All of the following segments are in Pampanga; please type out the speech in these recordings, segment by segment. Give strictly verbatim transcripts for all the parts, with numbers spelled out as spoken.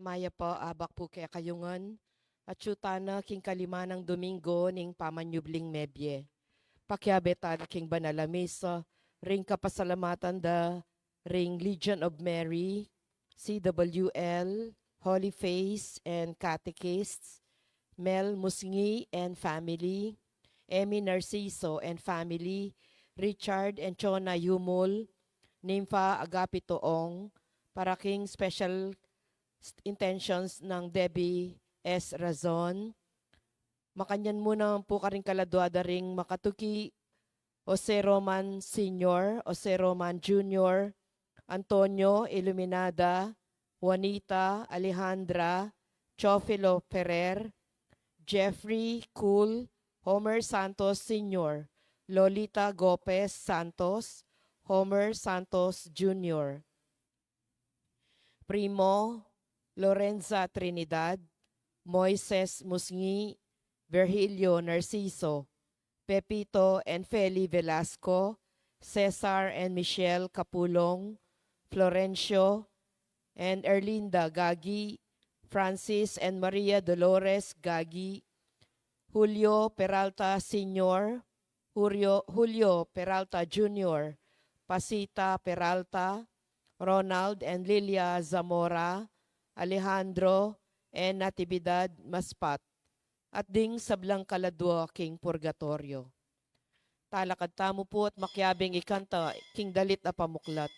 Mayap a abak pu kekayu ngan, atyu tana king kalima nang Domingo ning pamanyubling mebie. Pakiabe tala king banal a misa, ring kapasalamatan da ring Legion of Mary, C W L, Holy Face and Catechists, Mel Musngi and family, Emmy Narciso and family, Richard and Chona Yumul, Nympha Agapito Ong, para king special intentions nang Debbie S. Razon. Makanyan mu naman pu karing kaladua da ring makatuki, Jose Roman Senior, Jose Roman Junior, Antonio Iluminada, Juanita, Alejandra, Teofilo Ferrer, Jeffrey Cool, Homer Santos Senior, Lolita Gopez Santos, Homer Santos Junior, Primo, Lorenza Trinidad, Moises Musngi, Virgilio Narciso, Pepito and Feli Velasco, Cesar and Michelle Capulong, Florencio and Erlinda Gagi, Francis and Maria Dolores Gagi, Julio Peralta Senior, Julio, Julio Peralta Junior, Pasita Peralta, Ronald and Lilia Zamora, Alejandro and Natividad Maspat, at ding sablang kaladua king purgatorio. Talakad tamu pu at makiabing ikanta king dalit a pamuklat.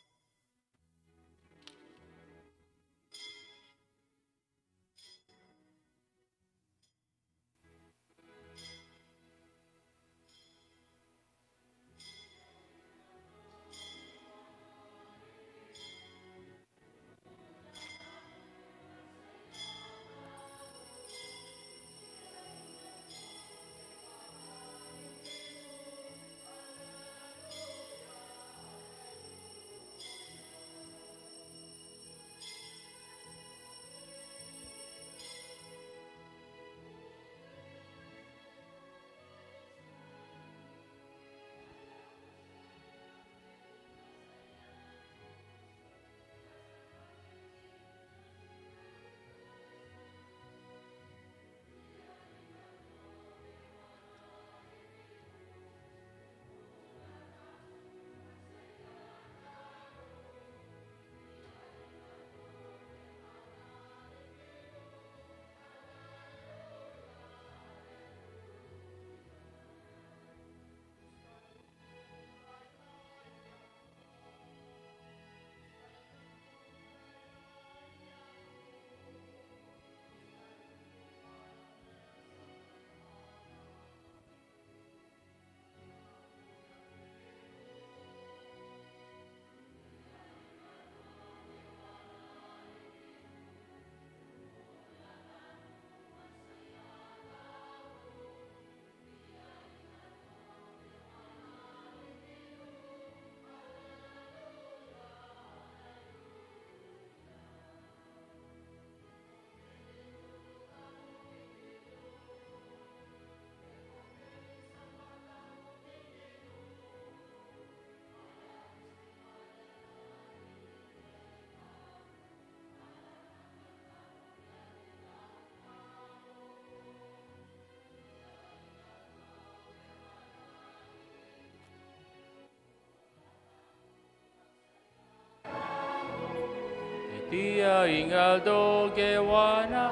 Iti ya ing aldo gewa na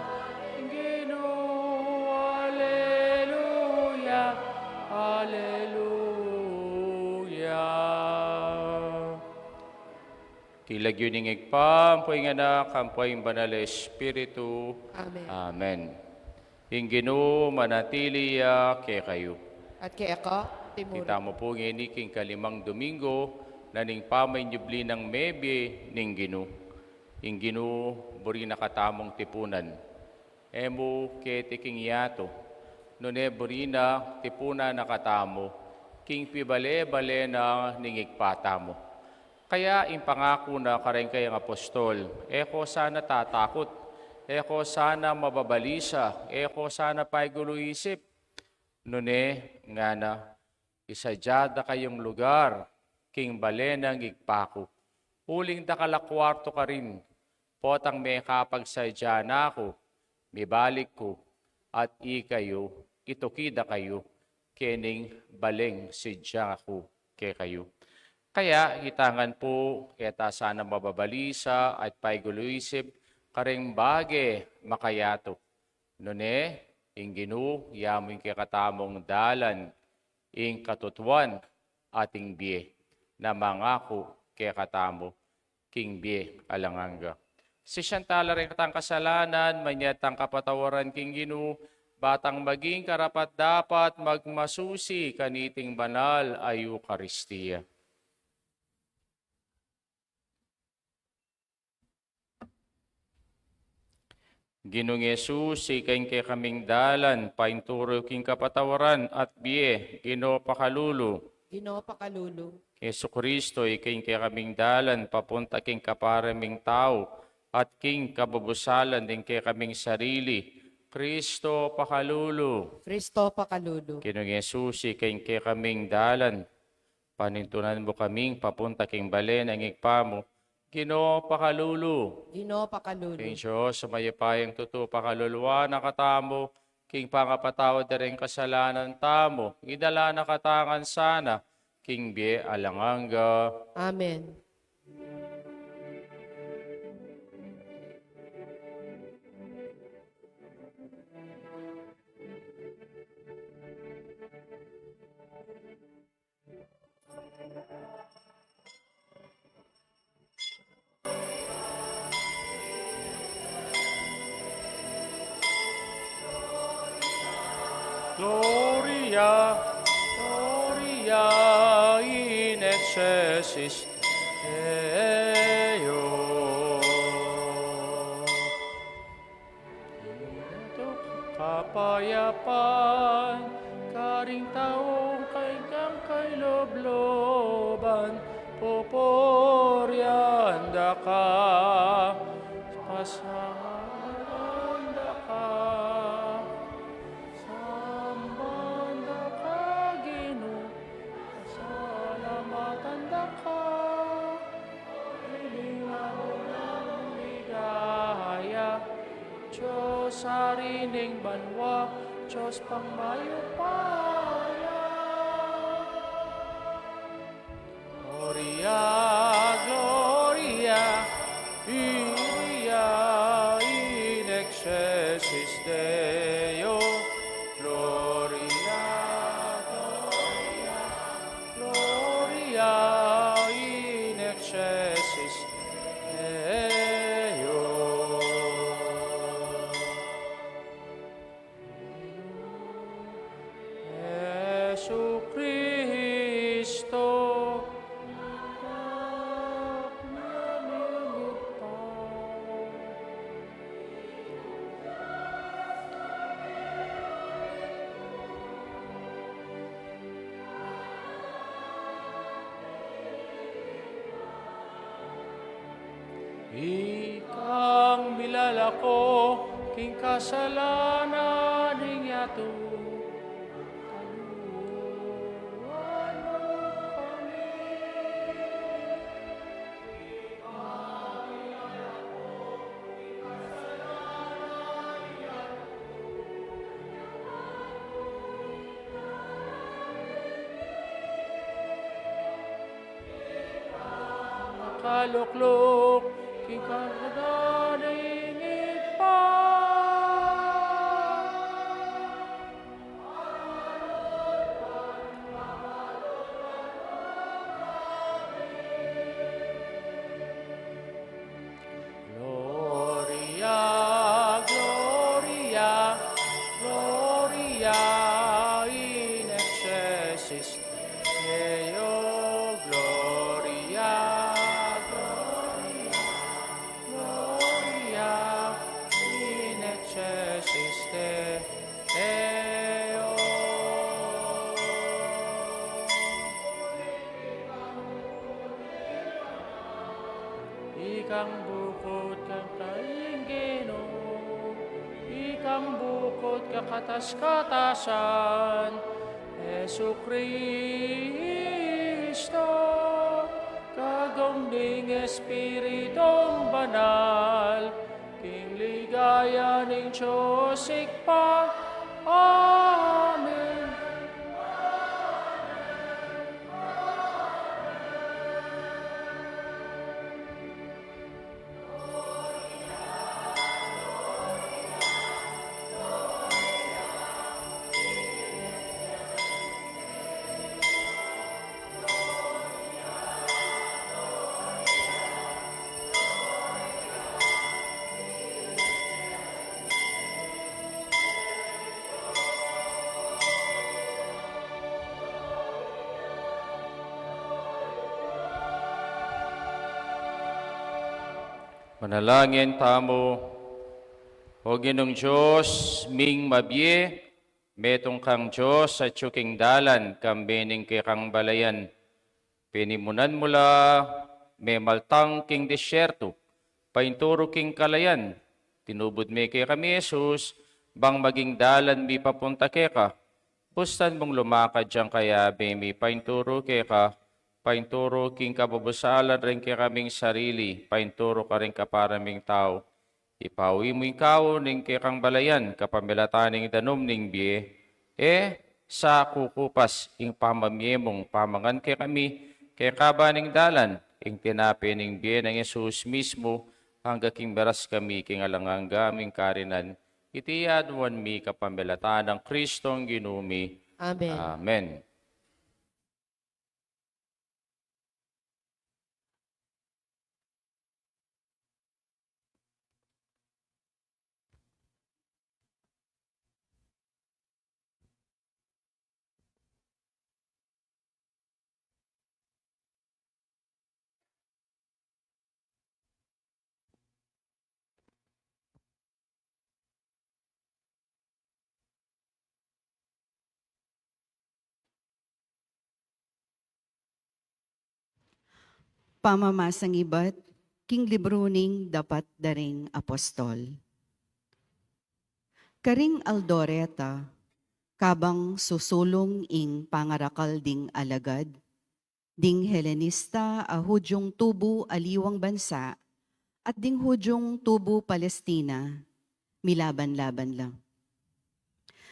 ing Ginu. Aleluya, aleluya. King lagyu ning Ibpa, ampo ing Anak, ampo ing Banal a Espiritu. Amen. Amen. Ing Ginu manatili ya kekayu. At keka mu rin. Itamu pu ngeni king kalimang Domingo na ning pamanyubli nang mebie ning Ginu. Ing Ginu buri na katamung tipunan. E mu keti king yatu, nune buri na tipunan na katamu king pibale-bale na ning Ibpa tamu. Kaya ing pangaku na karing kayang apostol, e ko sana tatakut, e ko sana mababalisa, e ko sana paigulu isip. Nune, ngana, isadya da kayung lugar king bale nang Ibpa ku. Uling dakal a kuartu karin, Potang mekapagsadya na ku, mibalik ku, at ikayu, itukid da kayu, kening baleng sidya ku kekayu. Kaya, itangan pu, e ta sana mababalisa at paiguluisip, karing bage makayatu. Nune, ing Ginu, yamu ing kekatamung dalan, ing katutuan, at ing bie, na mangaku kekatamu, king bie alang angga. Sisian tala ring katang kasalanan, manyad tang kapatawaran king Ginu, ba tang maging karapat-dapat magmasusi kaniting banal a Eukaristia. Ginung Jesus, ika ing kekaming dalan, painturu king kapatawaran at bie, Ginu pakalulu. Ginu pakalulu. Jesucristo, ika ing kekaming dalan, papunta king kapara ming tau, at king kabubusalan ding kekaming sarili, Cristo pakalulu. Cristo pakalulu. Ginung Jesus, ika ing kekaming dalan, panintunan mu kaming papunta king bale ning Ibpa mu, Ginu pakalulu. Ginu pakalulu. King Dios a mayupayang tutu pakaluluan na katamu, king pangapatawad da ring kasalanan tamu, idala na katamu ngan sana king bie alang angga. Amen. Gloria, Gloria in excelsis Deo. Ito kapayapan, karing taung kayang kailubluban, pupurian da ka, pasalamatan da ka, samban da ka, Ginu, pasalamatan da ka. Iling abunan ligaya, Dios Ari ning banua, Dios pang mayupaya. Gloria, Gloria, Gloria in excelsis Deo. Gloria, Gloria, Gloria in excelsis Deo. Jesucristo, anak ning Ibpa. Ikang milalako king kasalanan ning yatu, talwan mu kami. Makalukluk king karga ning Ibpa. Gloria, Gloria, Gloria in excelsis Deo, Gloria, Gloria, Gloria in excelsis Deo. Ikang bukut kang kainginu, ikang bukut kakatas-katasan, Jesucristo, kagum ning Espiritung Banal, king ligaya ning Dios Ibpa. Amen. Manalangin tamu. O Ginung Dios ming mabie, metung kang Dios atyu king dalan, kambe ning kekang balayan. Pinimunan mu la memaltang king disyertu, painturu king kalayan. Tinubud me kekami i Jesus, bang maging dalan mi papunta keka. Bustan mung lumakad yang kayabe mi, painturu keka, painturu king kababusalan ring kekaming sarili, painturu karing kapara ming tau. Ipawi mu ing kaun ning kekang balayan, kapamilatan ning danum ning bie. E sa kukupas ing pamamie mung pamangan kekami, keka ba ning dalan, ing tinape ning bie nang Jesus mismu, angga king meras kami king alang angga ming karinan. Iti aduan mi kapamilatan nang Kristong Ginu mi. Amen. Amen. Pamamasang ibat king libru ning Dapat da ring Apostol. Karing aldo reta, kabang susulung ing pangarakal ding alagad, ding Helenista a Hudyung tubu aliwang bansa at ding Hudyung tubu Palestina, milaban-laban la.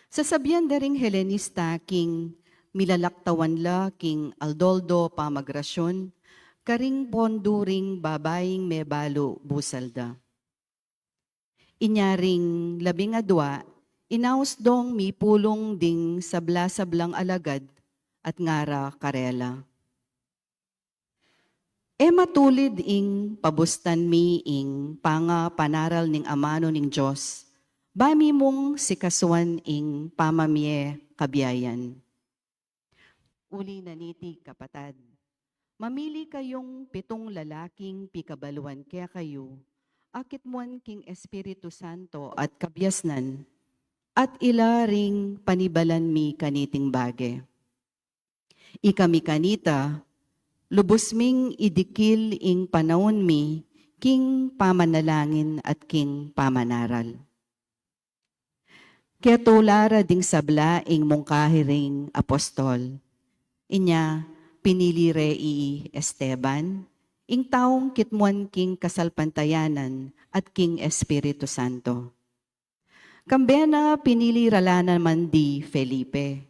Sasabian da ring Helenista king milalaktawan la king aldo-aldo pamagrasyun, karing pondu ring babaing mebalu busal da. Inya ring labing adua, inaus dong mipulung ding sabla-sablang alagad at ngara karela, "E matulid ing pabustan mi ing pangapanaral ning amanu ning Dios, ba mi mung sikasuan ing pamamie kabiayan." Uli na niti, kapatad, mamili kayung pitung lalaking pikabaluan kekayu, a kitmuan king Espiritu Santo at kabiasnan, at ila ring panibalan mi kaniting bage. Ikami kanita, lubus ming idikil ing panaun mi king pamanalangin at king pamanaral. Ketula ra ding sabla ing mungkahi ring apostol. Inya, pinili re i Esteban, ing taung kitmuan king kasalpantayanan at king Espiritu Santo. Kambe na pinili ra la naman di Felipe,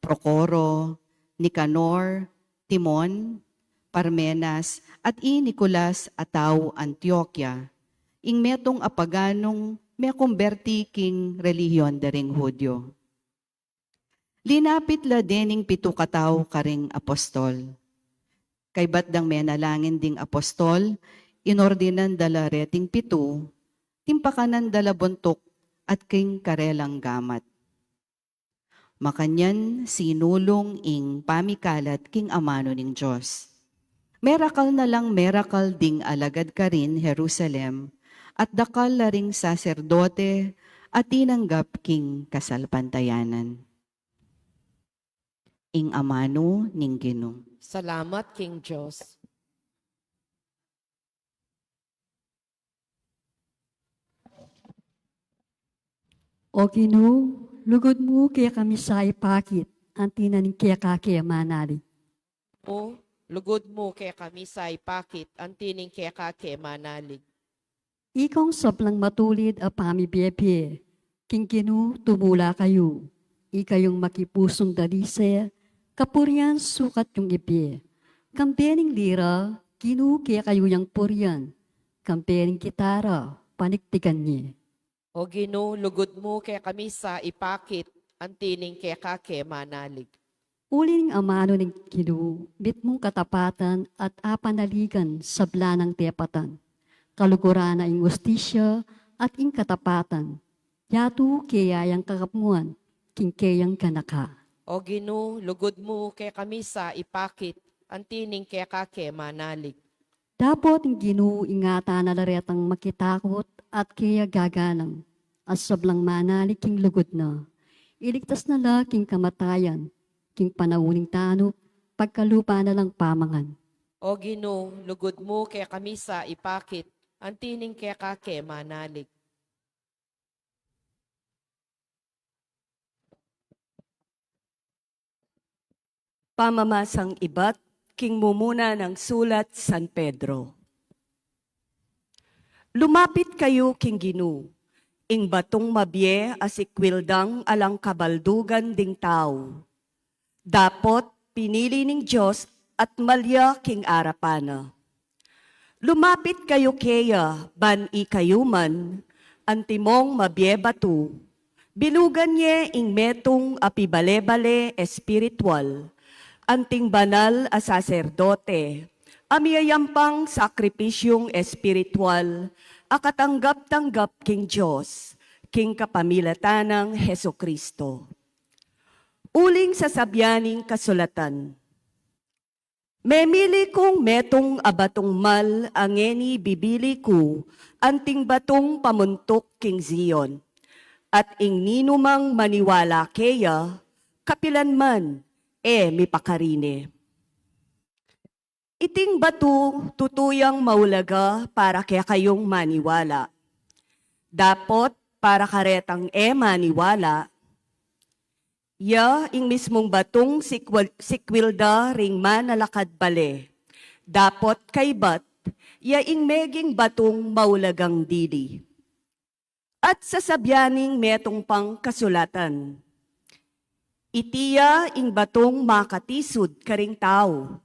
Procoro, Nicanor, Timon, Parmenas, at i Nicolas a tau Antioquia, ing metung a paganung mekumberti king relihion da ring Judio. Linapit la dening pitu katau karing apostol. Kaybat dang menalangin ding apostol, inordinan da la reting pitu, timpakanan da la buntuk at king karelang gamat. Makanyan sinulung ing pamikalat king amanu ning Dios. Merakal na lang merakal ding alagad karin Jerusalem, at dakal la ring saserdote a tinanggap king kasalpantayanan. Ing amanu ning Ginu. Salamat king Dios. O Ginu, lugud mu kekami sa ipakit, anti na ning keka ke manalig. O, Lugud mu kekami sa ipakit, anti ning keka ke manalig. Ikong sablang matulid a pamibie-bie, king Ginu tumula kayu. Ikayung makipusung dalise, kapurian sukat yung ibie. Kambe ning lira, Ginu kekayu yang purian. Kambe ning gitara, paniktigan ye. O Ginu, lugud mu kekami sa ipakit, anti ning keka ke manalig. Uli ning amanu ning Ginu, mitmung katapatan at apanaligan sabla nang tepatan. Kaluguran na ing ustisya at ing katapatan. Yatu keya yang kakamuan, king keyang ganaka. O Ginu, lugud mu kekami sa ipakit, anti ning keka ke manalig. Dapot ing Ginu ingatan na la retang makitakut at keya gaganang, at sablang manalig king lugud na. Iligtas na la king kamatayan, king panaun ning tanup, pagkalupa na lang pamangan. O Ginu, lugud mu kekami sa ipakit, anti ning keka ke manalig. Pamamasang ibat king mumuna nang sulat San Pedro. Lumapit kayu king Ginu, ing batung mabie a sikwil dang alang kabaldugan ding tau. Dapot pinili ning Dios at malya king arapan na. Lumapit kayu keya, ban ikayu man, antimong mabie batu, bilugan ye ing metung a pibale-bale espiritual, anting banal a saserdote, a miyayampang sakripisyung espiritual, a katanggap-tanggap king Dios, king kapamilatan nang Jesucristo. Uling sasabian ning kasulatan, "Memili kung metung a batung mal a ngeni bibili ku, anting batung pamuntuk king Zion, at ing ninumang maniwala keya, kapilan man, e mipakarine." Iting batu tutu yang maulaga para kekayung maniwala. Dapot para karetang e maniwala, ya ing mismung batung sikwil-, sikwil da ring manalakad bale. Dapot kaybat, ya ing meging batung maulagang dili. At sasabian ning metung pang kasulatan, "Iti ya ing batung makatisud karing tau.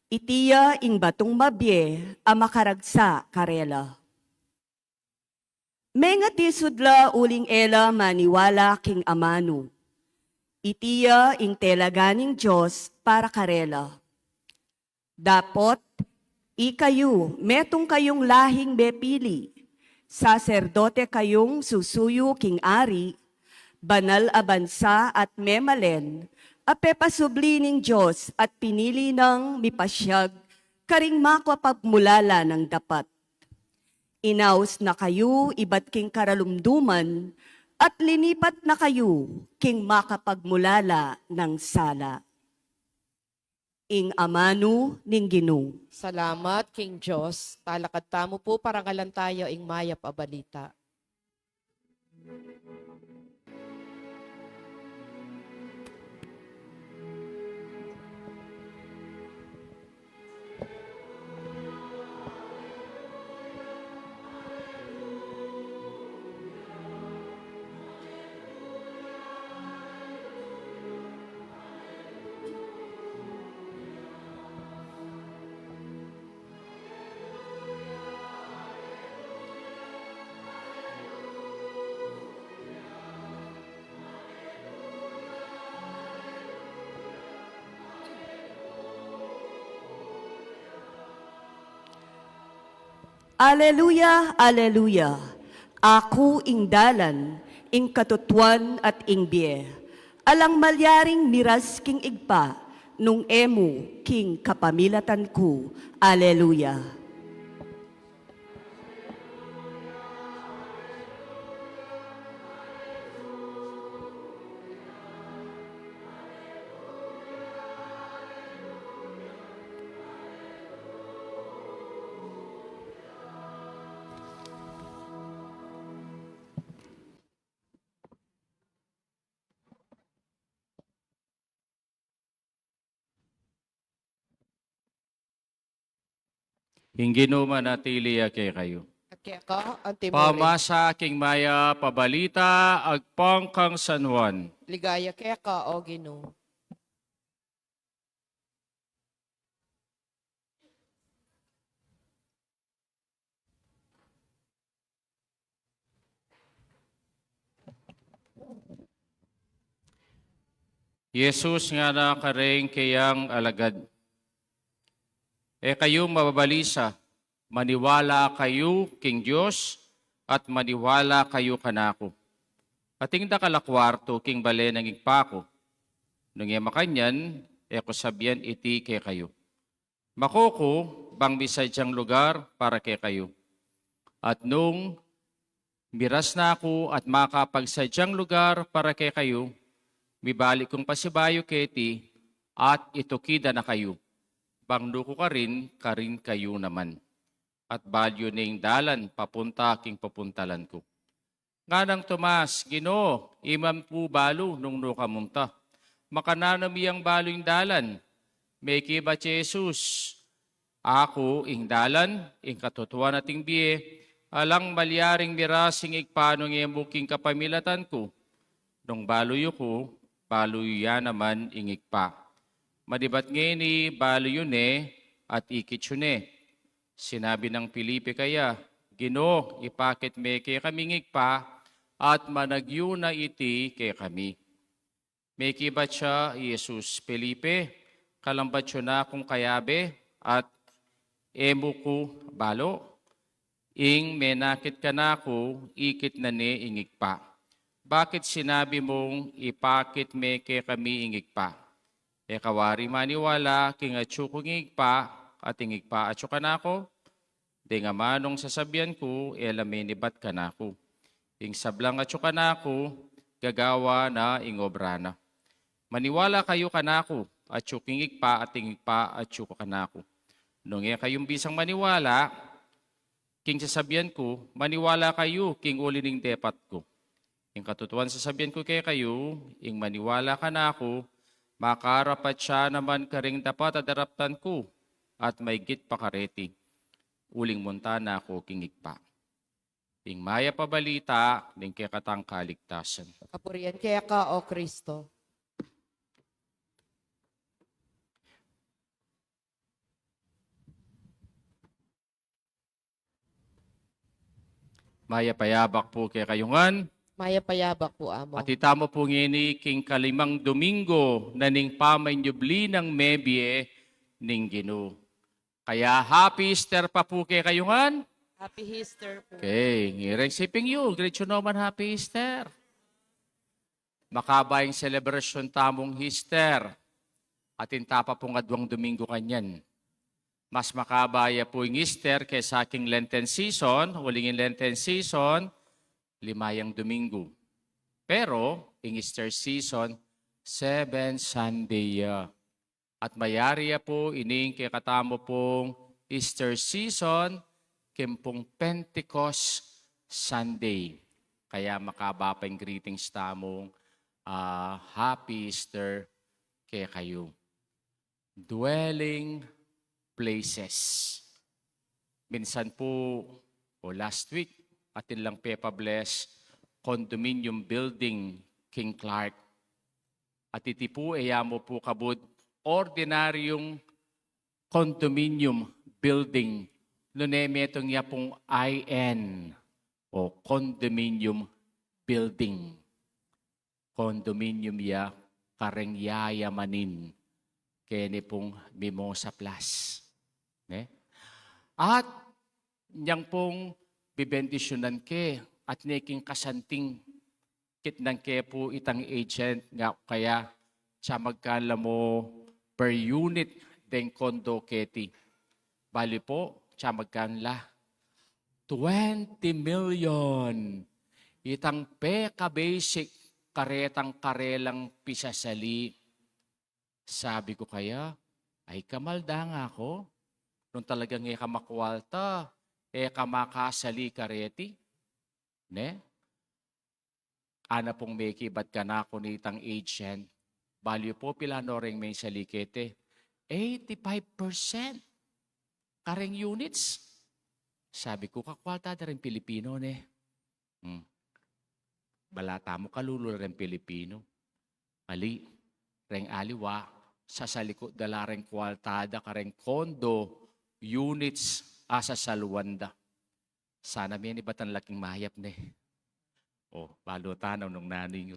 Iti ya ing batung mabie a makaragsa karela." Mengatisud la uling e la maniwala king amanu. Iti ya ing telaga ning Dios para karela. Dapot ikayu, metung kayung lahing mepili, saserdote kayung susuyu king ari, banal a bansa at memalen, a pepasubli ning Dios at pinili nang mipasyag karing makapagmulala nang dapat. Inaus na kayu ibat king karalumduman, at linipat na kayu king makapagmulala nang sala. Ing amanu ning Ginu. Salamat king Dios. Talakad tamu pu, parangalan taya ing mayap a balita. Aleluya, aleluya. Aku ing dalan, ing katutuan at ing bie. Alang malyaring miras king Ibpa, nung e mu king kapamilatan ku. Aleluya. Ing Ginu manatili ya kekayu. At keka antimurin. Pamasa king Mayap a Balita agpang kang San Juan. Ligaya keka, O Ginu. Jesus ngana kareng keyang alagad, e kayu mababalisa, maniwala kayu king Dios at maniwala kayu kanaku. Atin dakal a kuartu king bale ning Ibpa ku. Nung e makanyan, e ku sabian iti kekayu. Makuku bang misadyang lugar para kekayu. At nung miras na ku at makapagsadyang lugar para kekayu, mibalik kung pasibayu keti at itukida na kayu, bang nuku karin, karin kayu naman. At balu yu ne ing dalan papunta king pupuntalan ku. Nganang Tomas, Ginu, iman pu balu nung nu ka munta? Makananu mi yang balu ing dalan? Mekibat i Jesus, Aku ing dalan, ing katutuan at ing bie, alang malyaring miras ing Ibpa nung e mu king kapamilatan ku. Nung balu yu ku, balu yu ya naman ing Ibpa. Manibat ngeni balu yu ne at ikit yu ne. Sinabi nang Felipe kaya, Ginu, ipakit me kekami ing Ibpa, at managyu na iti kekami. Mekibat ya i Jesus, Felipe, kalambat yu na kung kayabe, at e mu ku balu? Ing menakit kanaku, ikit na ne ing Ibpa. Bakit sinabi mung ipakit me kekami ing Ibpa? E ka wari maniwala king atyu ku king Ibpa, at ing Ibpa atyu kanaku? Deng amanung sasabian ku, e la menibat kanaku. Ing sablang atyu kanaku, gagawa na ing obra na. Maniwala kayu kanaku, atyu king Ibpa, at ing Ibpa atyu kanaku. Nung e kayu bisang maniwala king sasabian ku, maniwala kayu king uli ning depat ku. Ing katutuan sasabian ku kekayu, ing maniwala kanaku, makarapat ya naman karing dapat a daraptan ku, at maigit pa kareti, uling munta na ku king Ibpa. Ing Mayap a Balita ning kekatang kaligtasan. Kapurian keka, O Kristo. Mayap a yabak pu kekayu ngan. Mayap a yabak pu, Amo. At itamu pu ngeni king kalimang Domingo na ning pamanyubli nang mebie ning Ginu. Kaya Happy Easter pa pu kekayu ngan. Happy Easter pu. Okay, ngireng siping yu, diretsu naman Happy Easter. Makaba ing selebrasyun tamung Easter, atin ta pa pung adwang Domingo kanyan. Mas makaba ya pu ing Easter kesa king Lenten season, uling ing Lenten season, lima yang Domingo. Pero, ing Easter season, seven Sunday ya. At mayari ya pu ining kekatamu pung Easter season, king pung Pentecost Sunday. Kaya makaba pa ing greetings tamung, ah, Happy Easter kekayu. Dwelling places. Minsan pu, o last week, atin lang pepa-bless condominium building king Clark. At iti pu, e ya mu pu kabud ordinaryung condominium building, nune metung ya pung I N o condominium building. Condominium ya kareng yayamanin keni pung Mimosa Plus. Ne? At nyang pung bibendisyunan ke at ne king kasanting kitnan ke pu itang agent nga kaya, tsa magkan la mu per unit deng condo keti. Bali pu, tsa magkan la? Twenty million. Itang peka-basic karetang karelang pisasali. Sabi ku kaya, ay kamal da nga ku. Nung talagang e ka makualta, e ka makasali kareti. Ne? Ana pung mekibat kanaku nitang agent, bali pu pila no reng mesali keti? Eighty-five percent. kareng units. Sabi ku, kakwalta da reng Pilipino, ne? Hmm. Balata mu, kalulu la reng Pilipino. Ali, reng aliwa, sasalikut da la reng kwalta da kareng condo units a sasaluan da. Sana meni batan la king mayap, ne? O, balu tana nung nanu ing,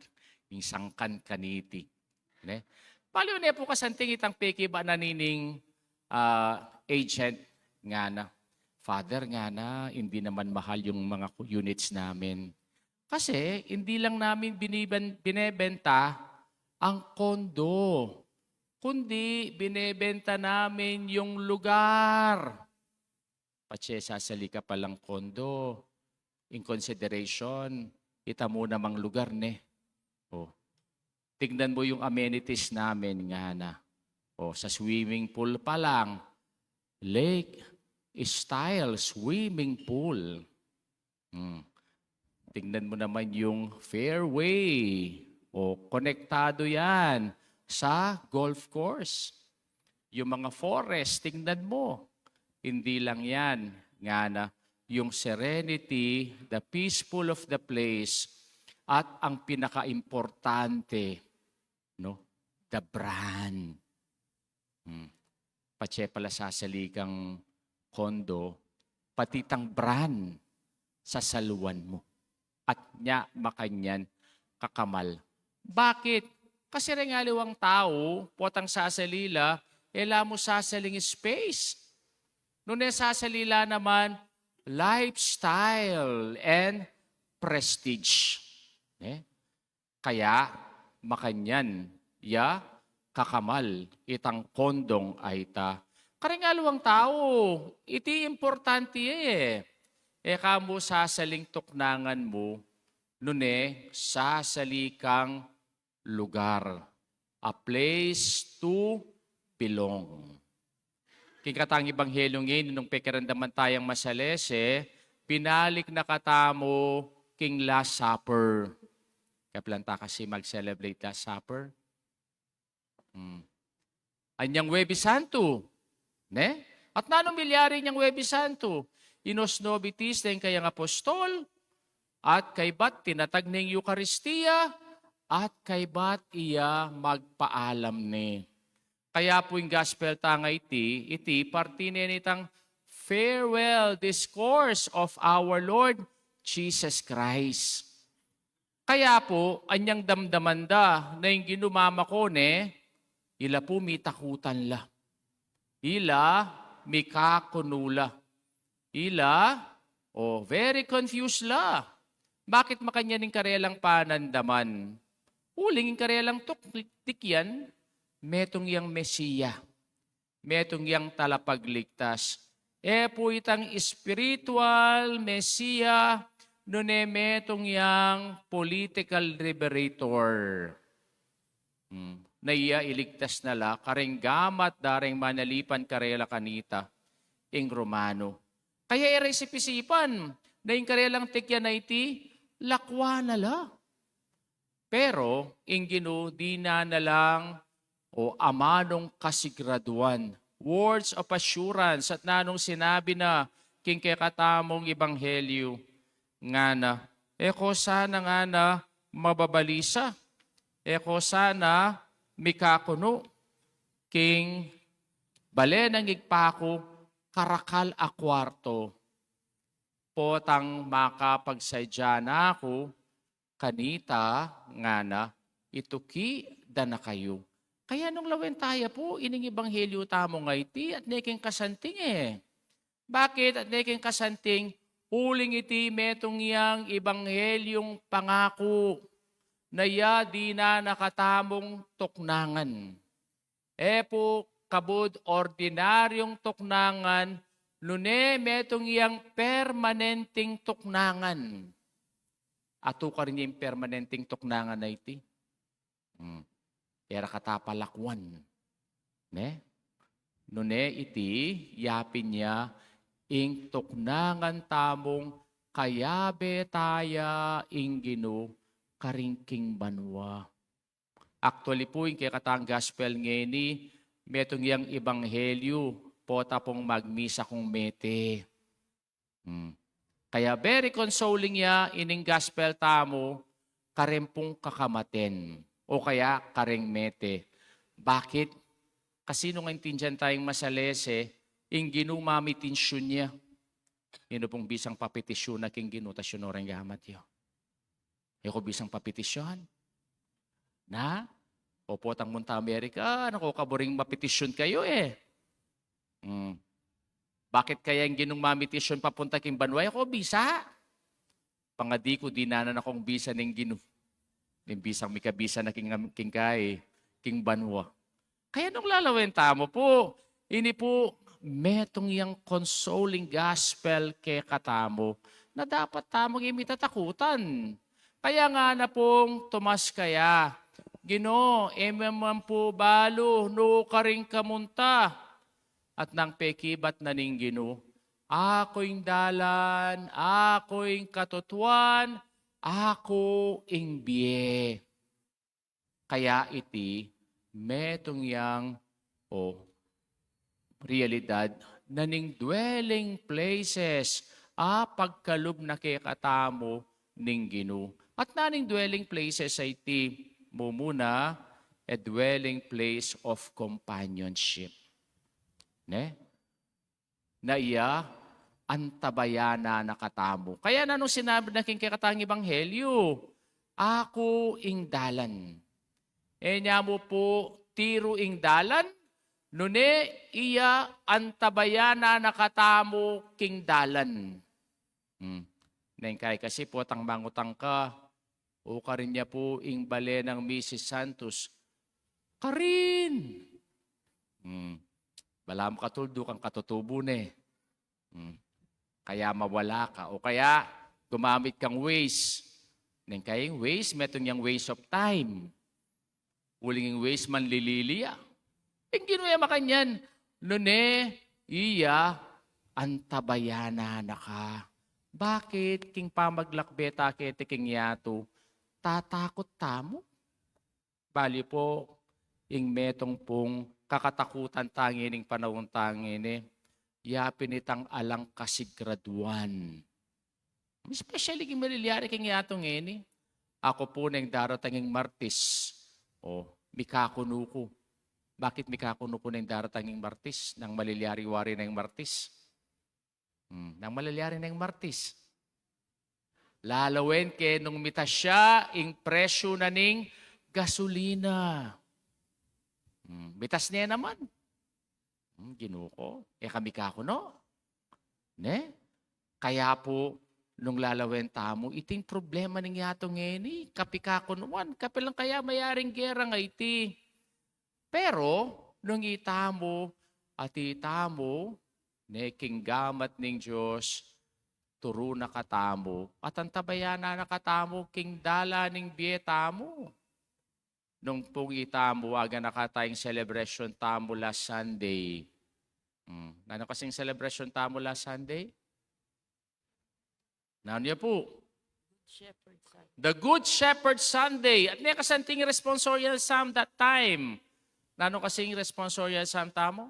ing sangkan kaniti. Ne? Balu ne pu kasanting itang pekibat na nining, ah, agent, ngana, "Father," ngana, "hindi naman mahal yung mga units namin. Kasi hindi lang namin biniben-, binebenta ang condo, kundi binebenta namin yung lugar." Patse sasali ka pa lang condo, in consideration, ita mu namang lugar, ne? O, tingnan mo yung amenities namin, ngana. O, sa swimming pool pa lang, lake style swimming pool. Hmm. Tingnan mo naman yung fairway. O, konektado yan sa golf course. Yung mga forest, tingnan mo. Hindi lang yan, ngana, yung serenity, the peaceful of the place, at ang pinakaimportante, no, the brand. Hmm. Patse pala sasali kang condo, pati itang brand sasaluan mu. At nya makanyan kakamal. Bakit? Kasi reng aliwang tau, potang sasali la, e la mu sasaling space. Nune sasali la naman, lifestyle and prestige. Ne? Kaya, makanyan ya kakamal itang kondong a ita. Kareng aliwang tau, iti importante e. E ka mu sasaling tuknangan mu, nune sasali kang lugar, a place to belong. King katang ebanghelyo ngeni, nung pekiramdaman tayang masalese, binalik na katamu king Last Supper. Kapilan ta kasi mag-celebrate Last Supper? Hmm. Anyang Huwebes Santo, ne? At nanung milyari inyang Huwebes Santo? Inosnobitis ne ing kayang apostol, at kaybat tinatag ne ing Eukaristia, at kaybat iya magpaalam ne. Kaya pu ing gospel tang iti, iti parti ne nitang farewell discourse of our Lord Jesus Christ. Kaya pu, anyang damdaman da na ing Ginu mamako ne, ila pu mitakutan la. Ila mikakunu la. Ila, o, very confused la. Bakit makanyan ing karelang panandaman? Uling ing karelang tuktik yan, metung yang Mesia, metung yang talapagligtas. E pu itang spiritual Mesia, nune metung yang political liberator. Hmm. Na iya iligtas na la kareng gamat da reng manalipan karela kanita, ing Romano. Kaya e ra isip-isipan na ing karelang tikyan a iti, lakwan na la. Pero ing Ginu dinan na lang, o, amanung kasiguraduan, words of assurance, at nanung sinabi na king kekatamung ebanghelyo, ngana, e ko sana ngana mababalisa, e ko sana mikakunu, king bale nang Ibpa ku karakal a kuarto, potang makapagsadya na ku kanita, ngana, ituki da na kayu. Kaya nung lawen taya pu ining ebanghelyo tamung iti, atne keng kasanting e. Bakit atne keng kasanting? Uling iti metung yang ebanghelyung pangaku na iya dinan na katamung tuknangan. E pu kabud ordinaryung tuknangan, nune metung yang permanenteng tuknangan. Atukar ne ing permanenteng tuknangan a iti. Hmm. E ra kata palakwan. Ne? Nune iti, yapin ya ing tuknangan tamung kayabe taya ing Ginu karing king banua. Actually pu, ing kekatang gospel ngeni, metung yang ebanghelyo pota pung magmisa kung mete. Hmm. Kaya very consoling ya ining gospel tamu kareng pung kakamaten o kaya kareng mete. Bakit? Kasi nung aintindian tayung masalese, ing Ginu mamitisyun ya. Ninu pung bisang papitisyun na king Ginu, ta siya no reng gamat yu. E ko bisang papitisyun. Na? O potang munta Amerika, naku, kaburing mapitisyun kayu e. Hmm. Bakit kaya ing Ginung mamitisyun papunta king banua? E ko bisa. Pangadi ku dinan na kung bisa ning Ginu. Ning bisang mikabisa na king, king kai, king banua. Kaya nung lalawen tamu pu, ini pu, metung yang consoling gospel kekatamu na dapat tamung e mitatakutan. Kaya ngana pung Tomas kaya, Ginu, e mu man pu balu nu karin ka munta? At nang pekibat na ning Ginu, Aku ing dalan, aku ing katutuan, aku ing bie. Kaya iti, metung yang, o, realidad na ning dwelling places a pagkalub na kekatamu ning Ginu. At naning dwelling places a iti, mumuna, a dwelling place of companionship. Ne? Na iya, antabayanan na katamu. Kaya nanung sinabi na king kekatang ebanghelyo, Aku ing dalan. E nya mu pu tiru ing dalan, nune iya antabayanan na katamu king dalan. Hmm. Neng kai kasi potang mangutang ka, o karin ya pu ing bale nang Misis Santos. Karin! Hmm. Balamu katuldu kang katutubu ne. Hmm. Kaya mawala ka. O kaya gumamit kang Waze. Neng kai ing Waze, metung yang waste of time. Uling ing Waze manlilili ya. Ing Ginu e makanyan, nune iya antabayanan na ka. Bakit king pamaglakbe ta keti king yatu, tatakut tamu? Bali pu, ing metung pung kakatakutan tang ining panaun tang ini, ya pin itang alang kasiguraduan. Especially king malilyari king yatu ngeni. Aku pu neng daratang ing Martis, o, mikakunu ku. Bakit mikakunu ku neng daratang ing Martis? Nang malilyari wari na ing Martis. Hmm, nang malilyari na ing Martis. Lalawen ke nung mitas ya ing presyu na ning gasolina. Hmm, mitas ne naman. Hmm, Ginu ku, e ka mikakunu. Ne? Kaya pu, nung lalawen tamu, iting problema ning yatu ngeni, kapikakunuan, kapilan kaya mayaring gera nga iti. Pero, nung itamu, at itamu, ne king gamat ning Dios, turu na katamu, at antabayanan na katamu, king dalan ning bie tamu. Nung pung itamu, aganaka tayung celebration tamu last Sunday. Hmm. Nanu kasing celebration tamu last Sunday? Nanu ya pu? Shepherd Sunday. The Good Shepherd Sunday. At ne kasanting responsorial psalm that time? Nanu kasing responsorial psalm tamu?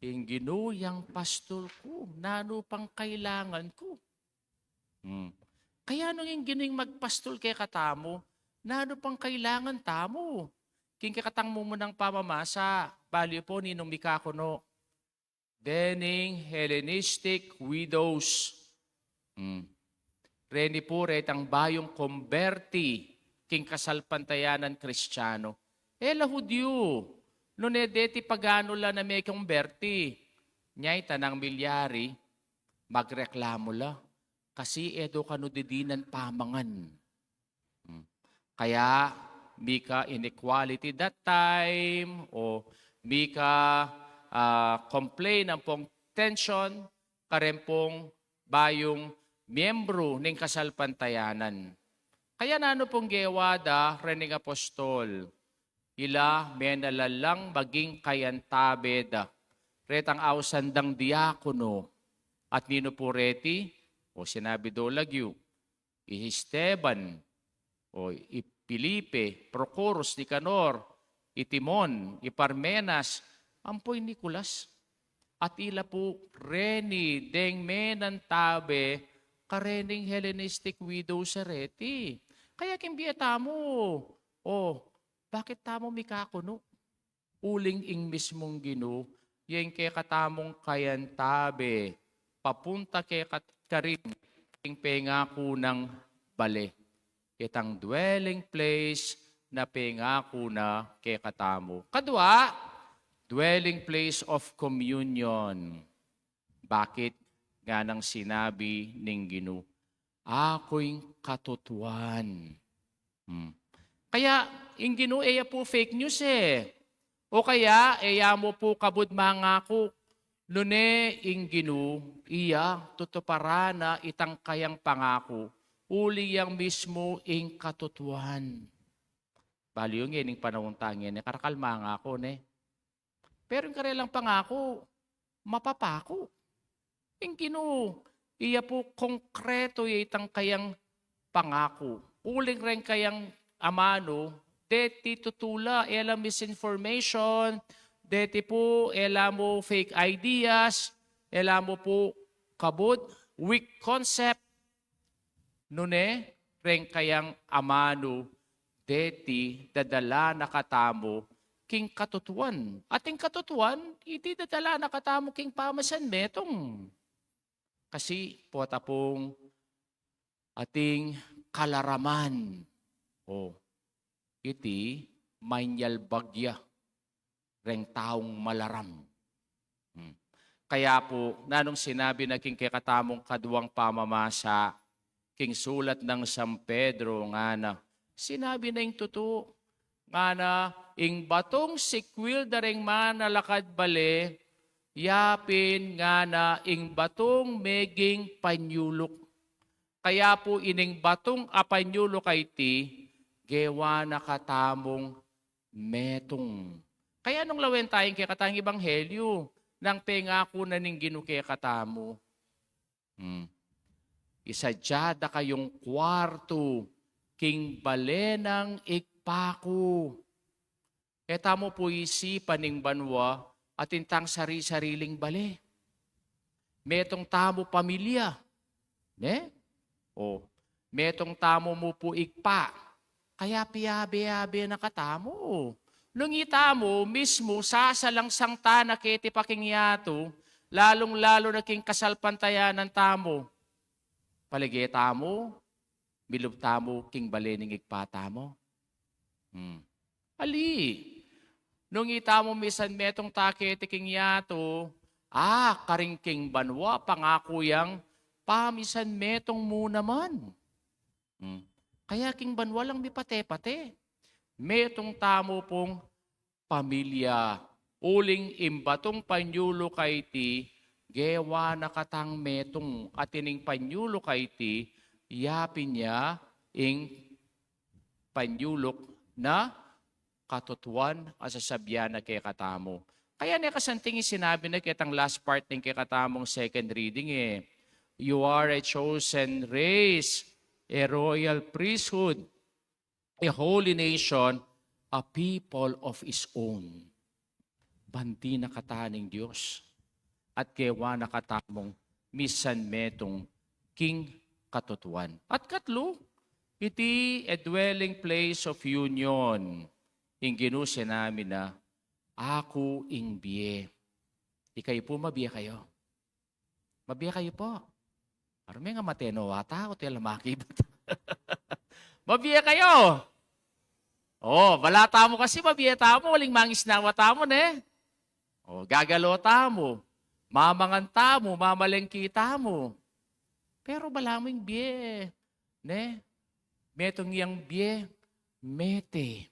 Ing Ginu yang pastul ku, nanu pang kailangan ku? Hmm. Kaya nung ing Ginu ing magpastul kekatamu, nanu pang kailangan tamu? King kekatang mumunang pamamasa, bali pu ninung mikakunu. Dening Hellenistic widows. Hmm. Reni pu retang bayung komberti king kasalpantayanan Kristiano. E la Hudyu, nune deti paganu la na mekomberti. Nya ita nang milyari, magreklamu la, kasi e do kanu didinan pamangan. Hmm. Kaya mika inequality that time, o mika, ah, complain ampong tension kareng pung bayung miyembru ning kasalpantayanan. Kaya nanu pung gewa da rening apostol? Ila menalalang maging kayantabe da retang ausan dang diakono. At ninu pu reti? O, sinabi do lagyu, i Esteban, o i Felipe, Procorus, Nicanor, i Timon, i Parmenas, Ampo i Nicolas. At ila pu reni deng menantabe karening Hellenistic widow sa reti. Kaya king bie tamu, o, bakit tamu mikakunu? Uling ing mismung Ginu, ya ing kekatamung kayantabe, papunta keka-, karin, ing pengaku nang bale. Itang dwelling place na pengaku na kekatamu. Kadwa, dwelling place of communion. Bakit? Nganang sinabi ning Ginu, "Aku ing katutuan." Hmm. Kaya, ing Ginu, e ya pu fake news e. O kaya, e ya mu pu kabud mangaku, nune ing Ginu, iya, tutuparan na itang kayang pangaku, uli yang mismu ing katutuan. Bale yu ngening panaun ta ngeni, karakal mangaku, ne? Pero ing karelang pangaku, mapapaku. Ing Ginu, iya pu konkretu ya itang kayang pangaku. Uling reng kayang amanu, deti tutula, e la misinformation, deti pu, e la mu fake ideas, e la mu pu kabud, weak concept, nune, reng kayang amanu, deti dadala na katamu king katutuan. At ing katutuan, iti dadala na katamu king pamasan metung. Kasi, pota pung ating kalaraman. O, iti, manyalbag ya reng taung malaram. Hmm. Kaya pu, nanung sinabi na king kekatamung kaduang pamamasa, king sulat nang San Pedro, ngana, sinabi na ing tutu, ngana, ing batung sikwil da reng manalakad bale, yapin, ngana, ing batung meging panyuluk. Kaya pu ining batung a panyuluk a iti, gewa na katamung metung. Kaya nung lawen taya ing kekatang ebanghelyu, nang pengaku na ning Ginu kekatamu, hmm, "Isadya da kayung kuartu king bale nang Ibpa ku." E tamu pu isipan ing banua atin tang sari-sariling bale. Metung tamu pamilya, ne? O, metung tamu mu pu Ibpa. Kaya piabe-abe na katamu. Nung itamu mismu, sasalangsang ta na keti pa king yatu, lalung-lalu na king kasalpantayanan tamu. Palige tamu, milub tamu king bale ning Ibpa tamu. Hmm. Ali, nung itamu misan metung ta keti king yatu, a, karin king banua, pangaku yang pamisan metung mu naman. Hmm. Kaya king banua lang mipate-pate. Metung tamu pung pamilya. Uling ing batung panyuluk a iti, gewa na katang metung, at ining panyuluk a iti, yapin ya ing panyuluk na katutuan a sasabyan na kekatamu. Kaya ne kasanting ing sinabi na ketang last part ning kekatamung second reading e, "You are a chosen race, a royal priesthood, a holy nation, a people of his own." Bandi na kata ning Dios, at gewa na katamung misan metung king katutuan. At katlu, iti a dwelling place of union. Ing Ginu sinabi na, "Aku ing bie." Ikayu pu, mabie kayu? Mabie kayu pu? Aru me nga matenu a tau, tela makibat. Mabie kayu? O, bala tamu kasi mabie tamu, uling mangisnawa tamu, ne? O, gagalo tamu, mamangan tamu, mamalengki tamu. Pero bala mu ing bie, ne? Metung yang bie, mete.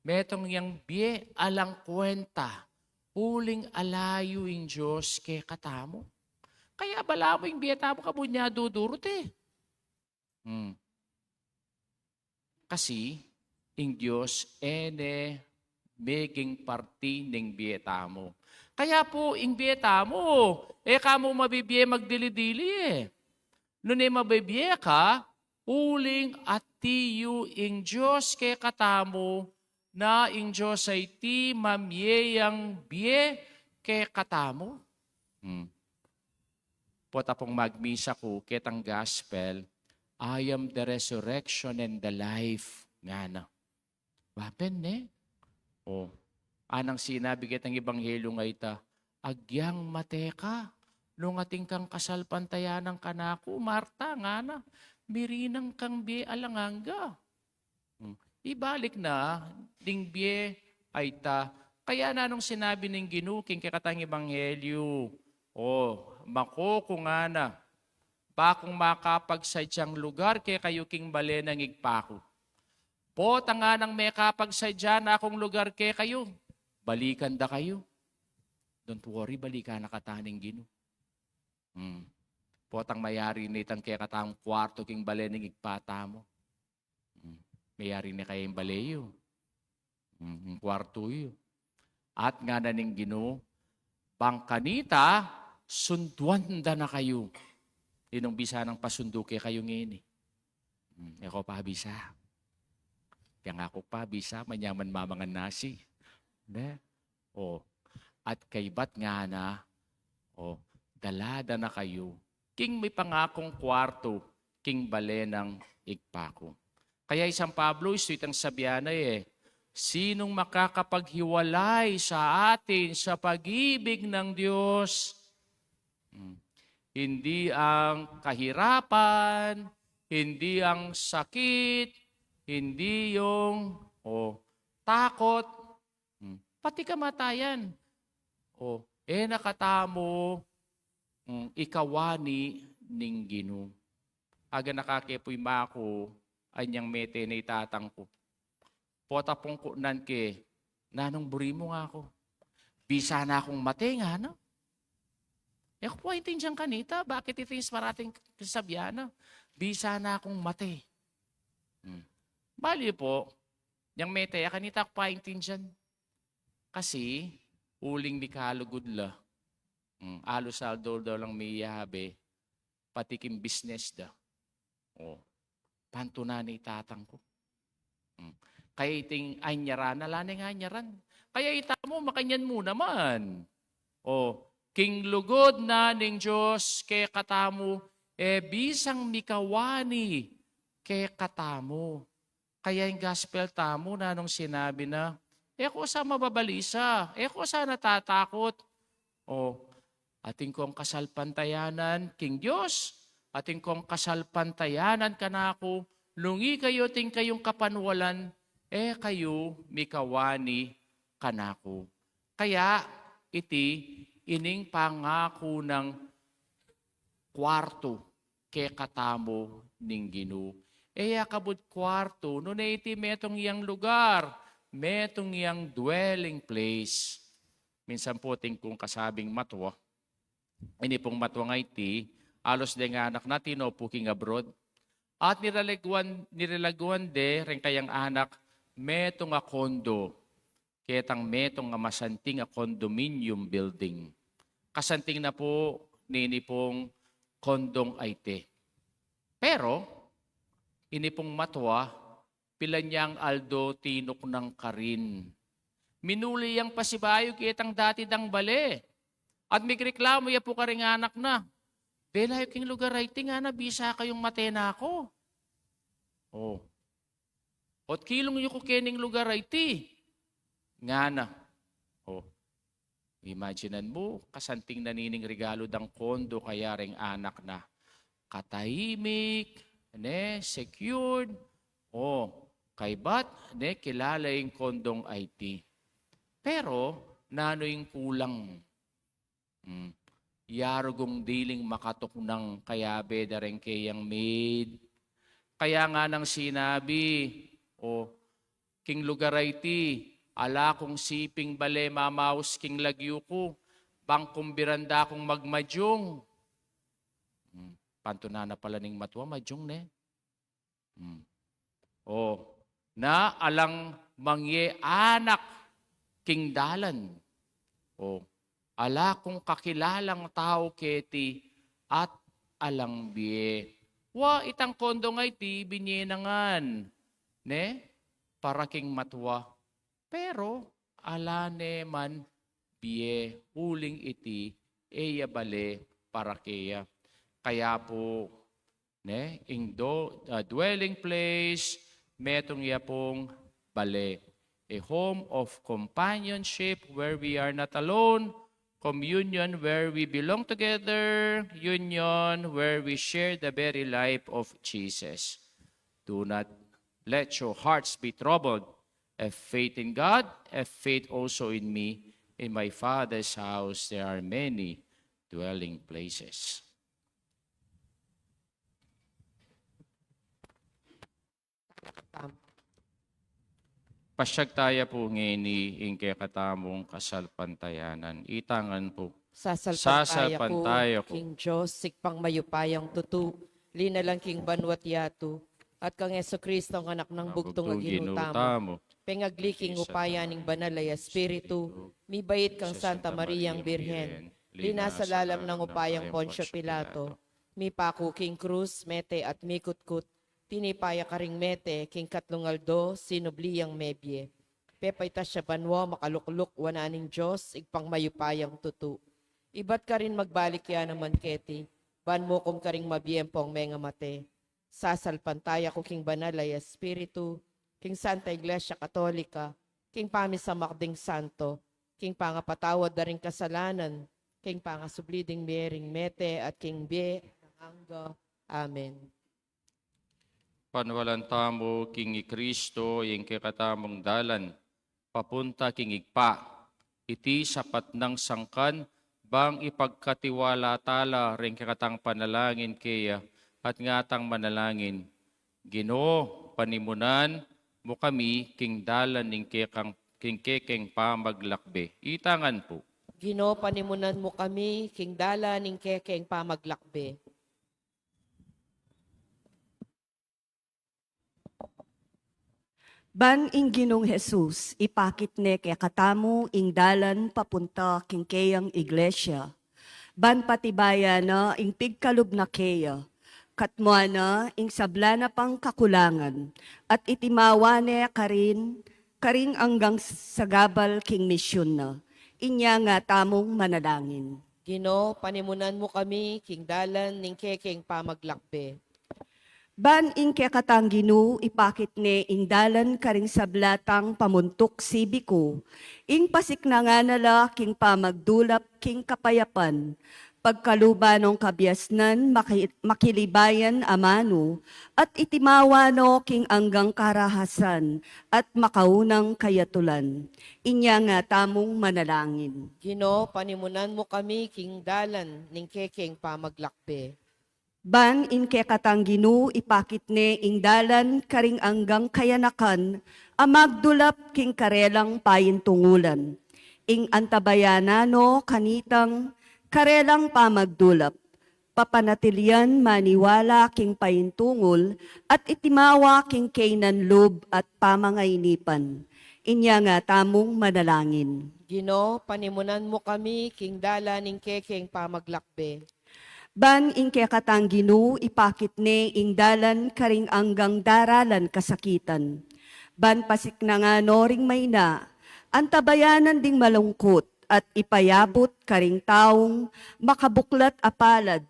Metung yang bie, alang kuenta. Uling alayu ing Dios kekatamu. Kaya bala mu ing bie tamu, kabud nya dudurut e. Hmm. Kasi, ing Dios, e ne meging parti ning bie tamu. Kaya pu, ing bie tamu, e ka mu mabibie magdili-dili e. Nune mabibie ka, uling atiu ing Dios kekatamu, na ing Dios aiti mamie yang bie kekatamu. Hmm. Pota pung magmisa ku, ketang gospel, "I am the resurrection and the life," ngana. Wapen ne? O, anang sinabi ketang ebanghelyo nga ita, "Agyang mate ka, nung atin kang kasalpantayanan kanaku, Marta," ngana, "mirinang kang bie alang angga." Hmm. Ibalik na ding bie aita. Kaya nanung sinabi ning Ginu king kekatang ebanghelyo, "O, mako ku," ngana, "bakung makapagsadyang lugar kekayu king bale nang Ibpa ku. Pota nganang mekapagsadya na kung lugar kekayu, balikan da kayu." Don't worry, balikan na kata ning Ginu. Hmm. Potang mayari na itang kekatang kuartu king bale ning Ibpa tamu. Hmm. Mayari na kaya ing bale yu. Hmm, ing kuartu yu. At ngana ning Ginu, "Bang kanita, sunduan da na kayu." Ninung bisa nang pasundu kekayu ngeni? Hmm, e ko pa bisa. Kaya nga ku pa bisa, manyaman mamangan nasi. Ne? O, at kaybat ngana, o, dala da na kayu king mipangakung kuartu king bale nang Ibpa ku. Kaya i San Pablo, isu itang sabian na e, "Sinong makakapaghiwalay sa atin sa pag-ibig ng Diyos?" Hmm. Hindi ang kahirapan, hindi ang sakit, hindi yung, o, takot, hmm, pati kamatayan. O, e na katamu, hmm, ikawani ning Ginu. Aga na ka ke puy maku, anyang mete na i tatang ku. Pota pung kunan ke, "Nanung buri mu?" ngaku. "Bisa na kung mate," ngana. E ku pu aintindian kanita, bakit iti ing parating sasabian na, "Bisa na kung mate." Hmm. Bale pu, nyang mete ya, kanita ku pa aintindian. Kasi, uling mikalugud la. Hmm, alus aldo-aldo lang miyabe, pati king business da. O, pantunan i tatang ku. Hmm. Kaya iting anyaran, ala neng anyaran. Kaya itamu, makanyan mu naman. O, king lugud na ning Dios kekatamu, e bisang mikawani kekatamu. Kaya ing gospel tamu, nanung sinabi na, "E ko sa mababalisa, e ko sa natatakot." O, atin kong kasalpantayanan king Dios, atin kong kasalpantayanan kanaku, nung ikayu atin kayung kapanwalan, e kayu mikawani kanaku. Kaya iti ining pangaku nang kuartu kekatamu ning Ginu. E ya kabud kuartu, nune iti metung yang lugar, metung yang dwelling place. Minsan pu atin kung kasabing matua. Ini pung matua nga iti, alus deng anak na tinopu king abroad. At niralaguan, niralaguan de reng kayang anak metung a kondo. Ketang metung a masanting a condominium building. Kasanting na pu nini pung kondong aite. Pero, ini pung matua, pilan yang aldo tinuknang karin. Minuli yang pasibayu ketang dati dang bale. At migreklamu ya pu karing anak na, "Dela yu king lugar aiti," ngana, "bisa kayung mate na ku." O. "Ot kilung yu ku kening lugar aiti," ngana. O, imaginan mu, kasanting na nining regalu dang kondo kaya reng anak na. Katahimik, ne, secured. O, kaybat, ne, kilala ing kondong aiti. Pero, nanu ing kulang? Hmm. Yarugung diling makatuknang kayabe da reng keyang maid. Kaya nganang sinabi, "O, king lugar aiti, ala kung siping bale mamaus king lagyu ku, bang kumbiran da kung magmadyung." Hmm. Pantunan na pala ning matua, madyung ne. Hmm. O, na alang mangye anak king dalan. O, ala kung kakilalang tau keti at alang bie. Wa, itang kondong aiti, binye na ngan, ne? Para king matua. Pero ala ne man bie uling iti e ya bale para keya. Kaya pu, ne, ing do-, ah, dwelling place, metung ya pung bale. A home of companionship where we are not alone, communion where we belong together, union where we share the very life of Jesus. Do not let your hearts be troubled. Have faith in God, have faith also in me. In my Father's house there are many dwelling places. Pasyag taya pu ngeni ing kekatamung kasalpantayanan. Itangan pu. Sasalpantaya ku, Sasalpantaya ku. King Dios, Ibpang mayupayang tutu, linalang king banua't yatu, at kang Jesucristo, ang Anak nang bugtung a Ginu tamu. Pengagli king upaya ning Banal a Espiritu, mibait kang Santa Mariang Birhen, linasa lalam nang upayang Poncio Pilato, mipaku king krus, mete at mikutkut, tinipa ya karing mete, king katlung aldo, sinubli yang mebie. Pepaitas ya banua, makalukluk wanan ning Dios, Ibpang mayupayang tutu. Ibat karin magbalik ya naman keti, ban mukum karing mabie ampong mengamate. Sasalpantaya ku king Banal a Espiritu, king Santa Iglesia Katolika, king pamisamak ding santo, king pangapatawad da ring kasalanan, king pangasubli ding mie ring mete, at king bie alang angga. Amen. Paniwalan tamu king i Kristo, ing kekatamung dalan papunta king Ibpa. Iti sapat nang sangkan, bang ipagkatiwala tala ring kekatang panalangin keya, at ngatang manalangin, Ginu, panimunan mu kami king dalan ning kekang, king kekeng pamaglakbe. Itangan pu. Ginu, panimunan mu kami king dalan ning kekeng pamaglakbe. Ban ing Ginung Jesus ipakit ne kekatamu ing dalan papunta king keyang iglesia, ban patibayan na ing pigkalub na keya, katmuan na ing sabla na pang kakulangan, at itimawa ne karin karing anggang sagabal king misyun na. Inya nga tamung manalangin. Ginu, panimunan mu kami king dalan ning kekeng pamaglakbe. Ban ing kekatang Ginu ipakit ne ing dalan karing sabla tang pamuntuk sibiku, ing pasiknangan na la king pamagdulap king kapayapan, pagkaluban nong kabiasnan maki-, makilibayan amanu, at itimawa no king anggang karahasan at makaunang kayatulan. Inya nga tamung manalangin. Ginu, panimunan mu kami king dalan ning kekeng pamaglakbe. Ban ing kekatang Ginu ipakit ne ing dalan karing anggang kayanakan a magdulap king karelang paintungulan. Ing antabayanan no kanitang karelang pamagdulap, papanatilian maniwala king paintungul at itimawa king kaynan lub at pamangainipan. Inya nga tamung manalangin. Ginu, panimunan mu kami king dalan ning kekeng pamaglakbe. Ban ing kekatang Ginu ipakit ne ing dalan karing anggang daralan kasakitan. Ban pasiknangan no ring maina, antabayanan ding malungkut, at ipayabut karing taung makabuklat a palad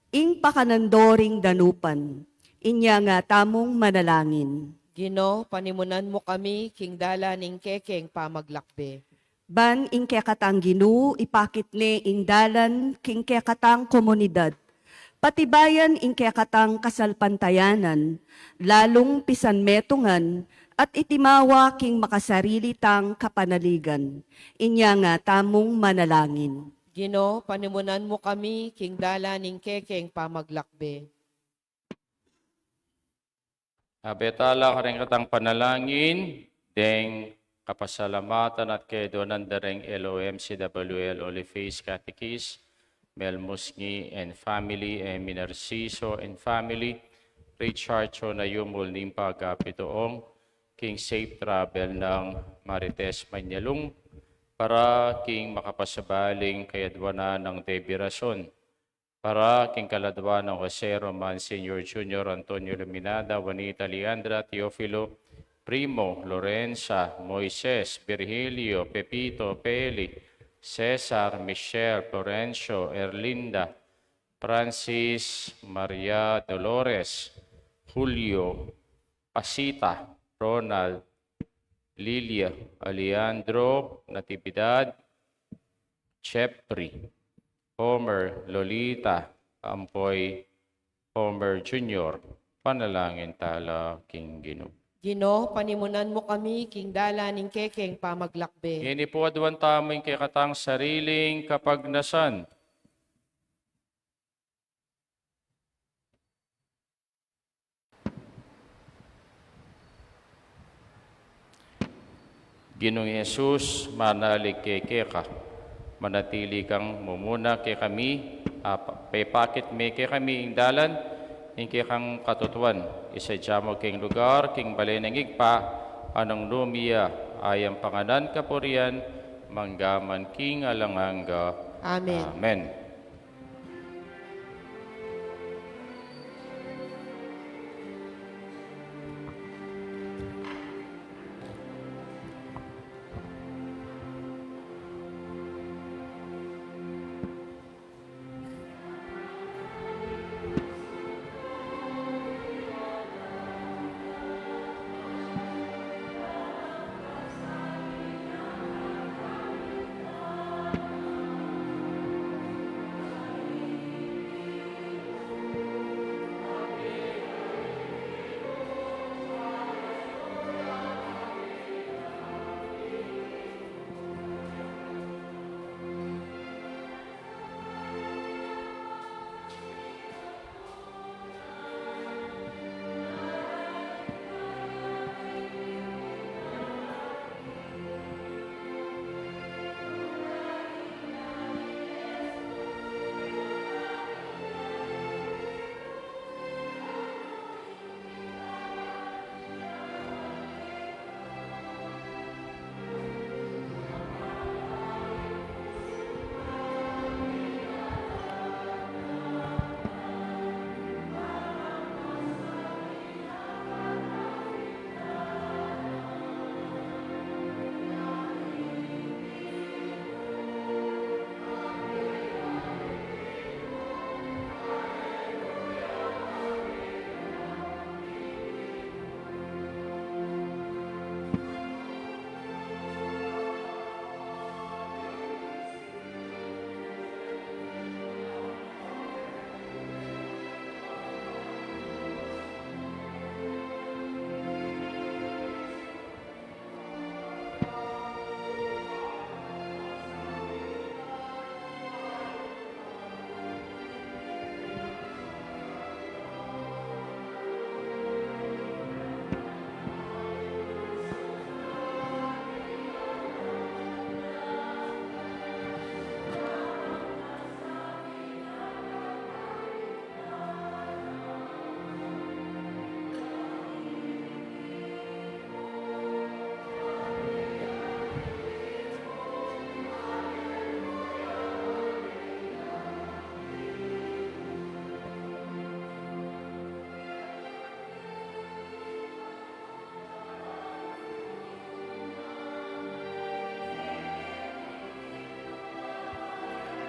ing pakanan do ring danupan. Inya nga tamung manalangin. Ginu, panimunan mu kami king dalan ning kekeng pamaglakbe. Ban ing kekatang Ginu ipakit ne ing dalan king kekatang komunidad, patibayan ing kekatang kasalpantayanan, lalung pisanmetungan, at itimawa king makasarili tang kapanaligan. Inya nga tamung manalangin. Ginu, panimunan mu kami king dalan ning kekeng pamaglakbe. Abe tala karing katang panalangin, deng kapasalamatan at kayadwanan da reng L O M C W L Holy Face Catechist, Mel Musngi and family, Emmy Narciso and family, Richard Chona Yumul Nimpa Agapito Ong, king safe travel nang Marites Manyalung, para king makapasabaling kayadwanan nang Debbie Rason, para king kaladwa nang Jose Roman Senior Junior, Antonio Luminada, Juanita Leandra, Teofilo, Primo, Lorenza, Moises, Virgilio, Pepito, Peli, Cesar, Michelle, Florencio, Erlinda, Francis, Maria Dolores, Julio, Pasita, Ronald, Lilia, Alejandro, Natividad, Jeffrey, Homer, Lolita, ampo i Homer Junior, panalangin tala king Ginu. Ginu, panimunan mu kami king dalan ning kekeng pamaglakbe. Ngeni pu aduan tamu ing kekatang sariling kapagnasan. Ginung Jesus, manalig kami keka, manatili kang mumuna kekami, apa-, pepakit me kekami ing dalan ning kekang katutuan, isadya mu keng lugar king bale ning Ibpa, a nung nu mie ya, ayang panganan kapurian, mangga man king alang angga. Amen. Amen.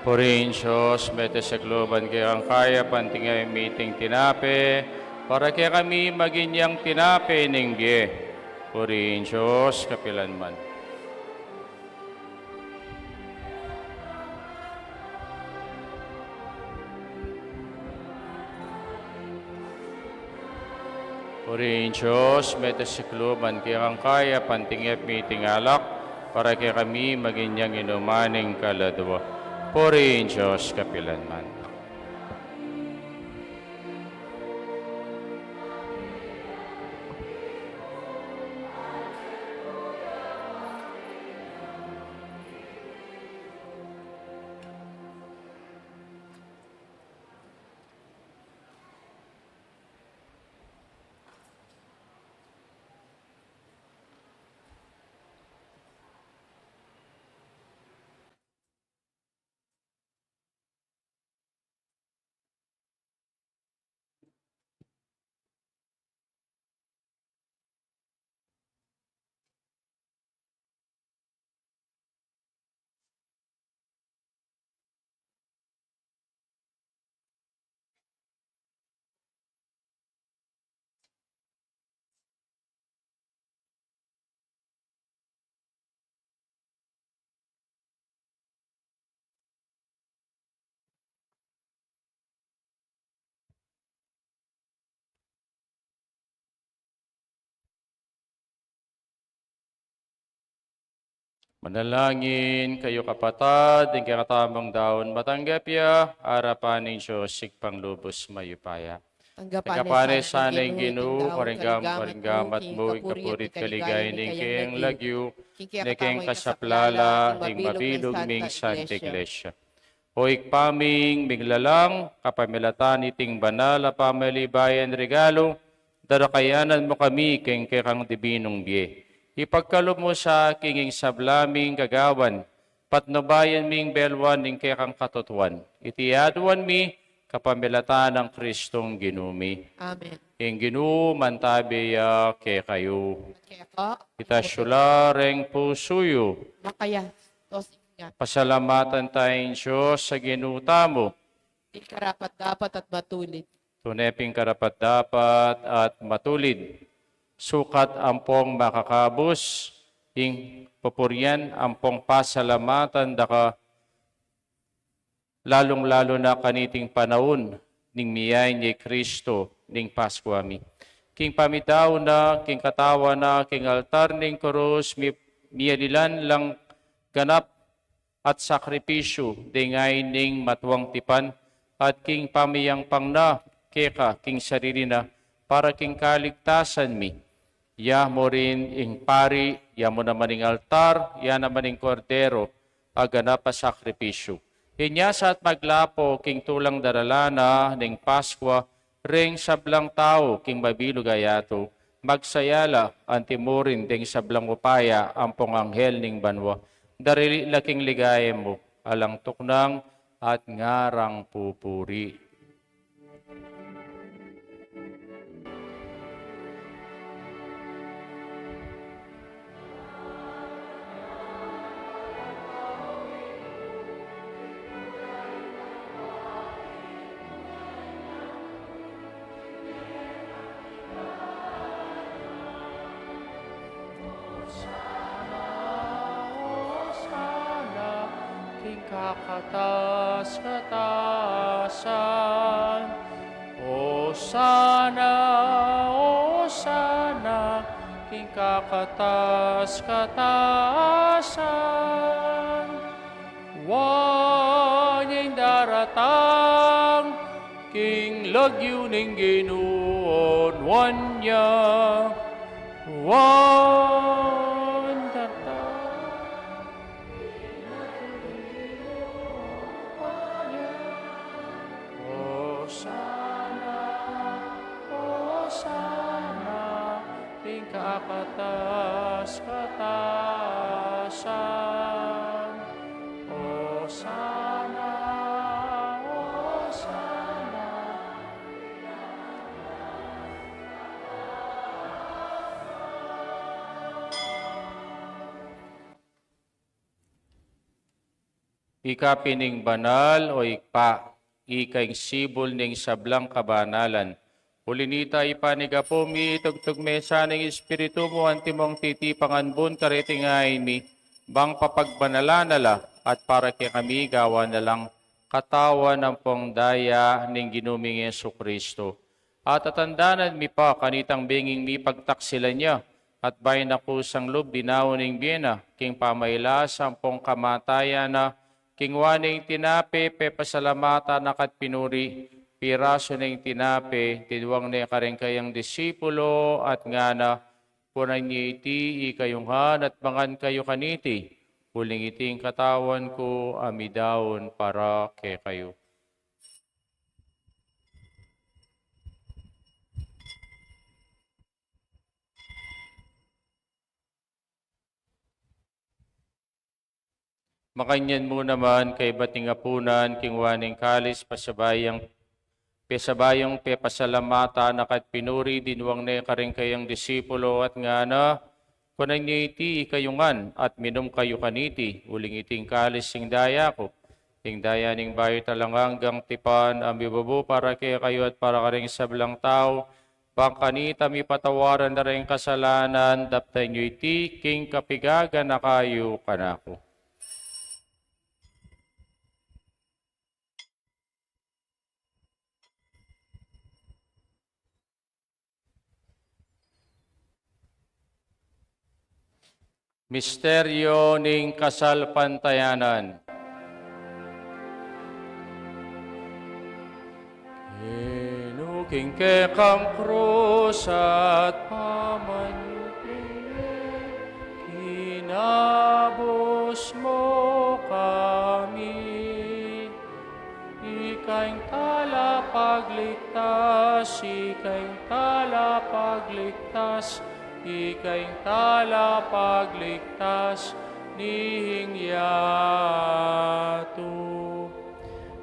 Purihin Dios, mete sa kaluban kekang kayap, anting ya miting tinape, para kekami maging yang tinape ning bie. Purihin Dios, kapilan man. Purihin Dios, mete sa kaluban kekang kayap, anting ya miting alak, para kekami maging yang inuman ning kaladua. Purihin Dios, kapilan man. Manalangin kayu, kapatad, ing kekatamung daun matanggap ya arapan ning Dios Ibpang lubus mayupaya. Tanggapan ne sana ing Ginu, karing gamat mu ing kapuri at kaligayan ning kayang lagyu, king kasaplalan ning mabilug ming Santa Iglesia. O Ibpa ming miglalang, kapamilatan niting banal a pamalibayan regalu, darakayanan mu kami king kekang dibinung bie. Ipagkalub mu sa king sabla ming gagawan, patnubayan ming beluan ing kekang katutuan. Iti aduan mi kapamilatan nang Kristong Ginu mi. Amen. Ing Ginu mantabi ya kekayu. Keka. Itas yu la reng pusu yu. Makaya. Tos ingat. Pasalamatan taya ing Dios a Ginu tamu. Iti karapat-dapat at matulid. Tune pin karapat-dapat at matulid. Sukat ampong makakabus ing papurian ampong pasalamatan da ka, lalung-lalu na kaniting panaun ning miyayun ya i Kristo ning Paskua mi. King pamidaun na king katawan na king altar ning kurus, mi-, miyalilan lang ganap at sakripisyu deng ain ning matuang tipan, at king pamiyangpang na keka king sarili na para king kaligtasan mi. Ya mu rin ing pari, ya mu naman ing altar, ya naman ing kordero a ganap a sakripisyu. Inya sa at maglapo king tulang daralan na ning Paskua, reng sablang tau king mabilug a yatu, magsaya la anti mu rin deng sablang upaya ampong anghel ning banua, darili la king ligaya mu, alang tuknang at ngarang pupuri. Hosana, hosana, king kakatas-katasan. Hosana, hosana, king kakatas-katasan. Wa nya ing daratang king lagyu ning Ginu, wa nya. Wa nya ing daratang. Hosana, hosana, king kakatas-katasan. Hosana, hosana. Ika pin ing banal, o Ibpa, ika ing sibul ning sablang kabanalan. Uli nita, ipanyawad mu, itugtug me sana ing Espiritu mu antimong titipangan bun kareting ain mi, bang papagbanalan na la, at para kekami gawan na lang katawan ampong daya ning Ginu ming Jesucristo. At tatandanan mi pa kanitang benging mipagtaksilan ya, at bayu na kusang lub dinaun ing bie na, king pamailas ampong kamatayan na, kinua ne ing tinape, pepasalamatan na ka't pinuri, pirasu ne ing tinape, tinuang ne karing kayang disipulo, at ngana, kunan ye iti ikayu ngan at mangan kayu kaniti, uling iti ing katawan ku a midaun para kekayu. Makanyan mu naman kaybat ning apunan, kinua ne ing kalis, pasabayang, pesabayang pepasalamatan na ka't pinuri, dinuang ne karing kayang disipulo at ngana, kunan ye iti ikayu ngan at minum kayu kaniti, uling iti ing kalis ning daya ku, ing daya ning bayu at alang anggang tipan, a mibubu para kekayu at para karing sablang tau, bang kanita mipatawaran da ring kasalanan. Daptan yu iti king kapigaganaka yu kanaku. Misteryo ning kasalpantayanan. Kinu king kekang krus at pamanyubling, kinabus mu kami. Ika ing talapagligtas, ika ing talapagligtas, ika ing talapagligtas ning yatu.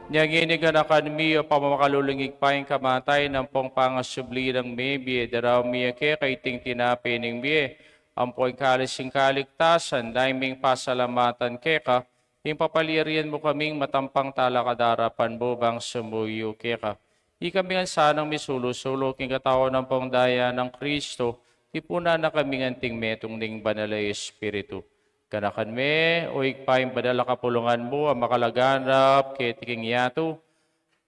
Nya ngeni, ganakan mi, o pamamakalulung Ibpa, ing kamatayan ampong pangasubli nang mebie, daraun mi keka iting tinape ning bie, ampo ing kalis ning kaligtasan, dayang ming pasalamatan keka, ing papalyarian mu kaming matampang talakad king arapan mu bang sumuyu keka. Ikami ngan sanang misulu-sulu king katawan ampong daya nang Kristo, tipunan na kami ngan anting metung ning Banal a Espiritu. Ganakan me, o Ibpa, ing banal a kapulungan mu a makalaganap keti king yatu,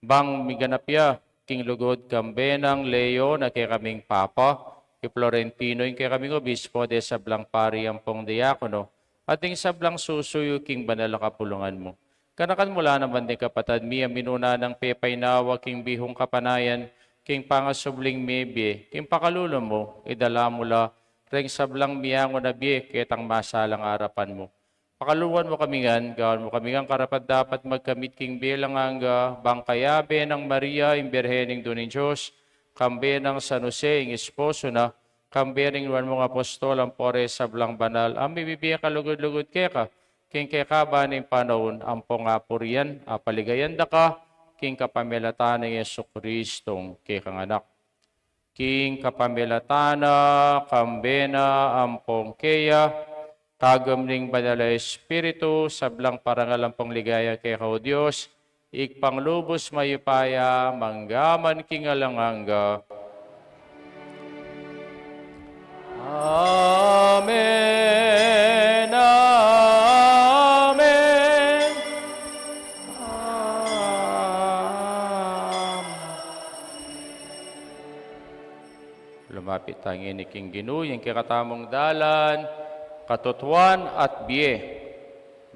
bang miganap ya king lugud kambe nang Leon a kekaming Papa, i Florentino ing kekaming Obispo, ding sablang pari ampong diakono, at ding sablang susuyu king banal a kapulungan mu. Ganakan mu la naman ding kapatad mi a minuna nang pepainawa king bihung kapanayan, king pangasubling mebie, king pakalulu mu, idala mu la reng sablang miangu na bie ketang masalang arapan mu. Pakaluluan mu kami ngan, gawan mu kami ngan karapat-dapat magkamit king bie alang angga, bang kayabe nang Maria, ing Birhen Indu ning Dios, kambe nang San Jose, ing esposo na, kambe ring nuan mung apostol, ampo ring sablang banal a mibibie kalugud-lugud keka king kekaban ning panaun, ampong apurian, apaligayan da ka, king kapamilatan nang Jesucristong kekang Anak. King kapamilatan na, kambe na, ampong keya, kagum ning Banal a Espiritu, sablang parangal ampong ligaya keka, o Dios, Ibpang lubus mayupaya, mangga man king alang angga. Amen, amen, amen. Lumapit tangin king Ginu, ing kekatamung dalan, katutuan at bie.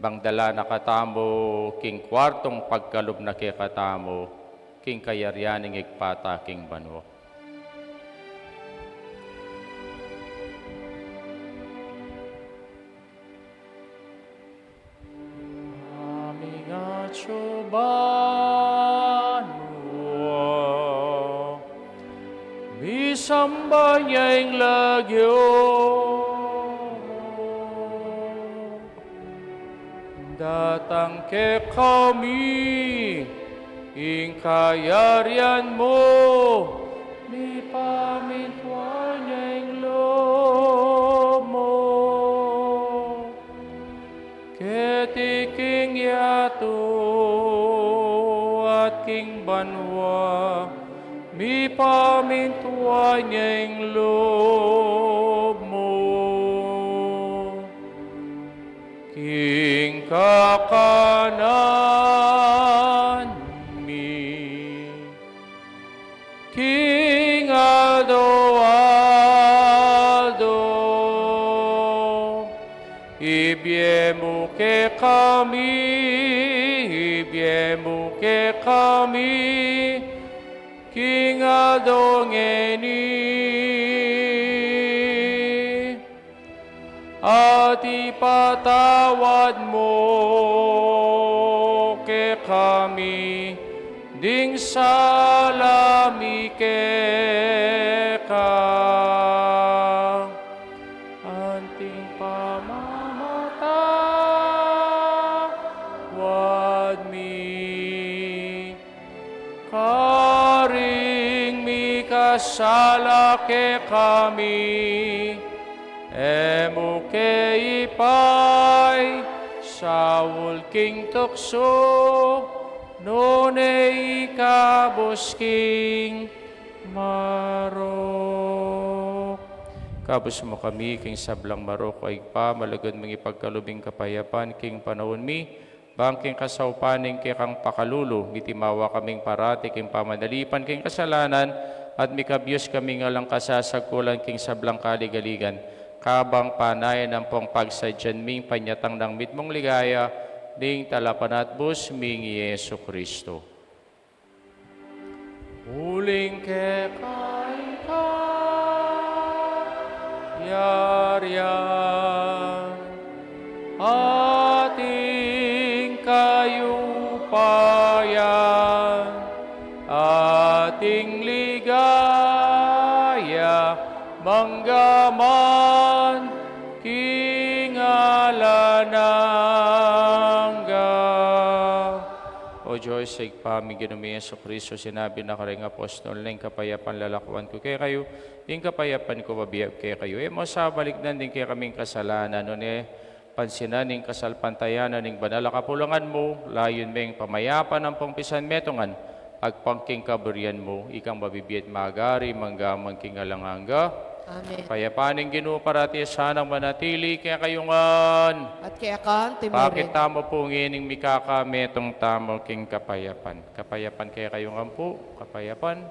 Bang dala na katamu king kuartung pagkalub na kekatamu, king kayarian ning Ibpa ta king banua. Aming atsu banua, misamban ya ing lagyu mu. Datang kekami ing kayarian mu, mipamintuan ya ing lub mu. Keti king yatu at king banua, mipamintuan ya ing lub mu. King kakanan mi king aldo-aldo, ibie mu kekami, ibie mu kekami king aldo ngeni. At ipatawad mu kekami ding sala mi keka, anting pamamatawad mi karing mikasala kekami, e mu ke ipaisaul king tuksu, nune ikabus king marok. Ikabus mu kami king sablang marok, o Ibpa, malugud mung ipagkalub ing kapayapan king panaun mi, bang king kasaupan ning kekang pakalulu, mitimawa kaming parati king pamanalipan king kasalanan, at mikabius kaming alang kasasagkulan king sablang kaligaligan. kabang panayan ampong pagsadyan ming panyatang nang mitmung ligaya ning Talapanatbus ming Jesucristo. Uling keka ing kayarian, at ing kayupayan, at ing ligaya, mangga man king alang angga. O Dios, Ibpa ming Ginu ming Jesucristo, sinabi na karing apostol na, "Ing kapayapan lalakwan ku kekayu, ing kapayapan ku bibie ku kekayu." E mu sa balikdan ding kekaming kasalanan, nune pansinan ing kasalpantayanan ning banal a kapulangan mu, layun meng pamayapan ampong pisanmetungan, agpang king kaburian mu, ikang mabibie at magari, mangga man king alang angga. Amen. Ing kapayapan ning Ginu parati sanang manatili kekayu ngan. At keka naman murin. Pakit tamu pu ngening mikakametung tamu king kapayapan. Kapayapan kekayu ngan pu, kapayapan.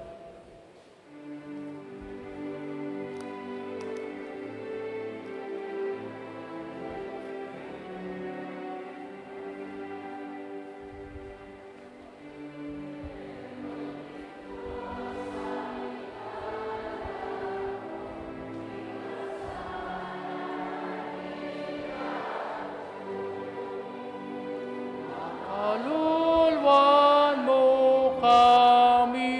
Kaluluan mu kami.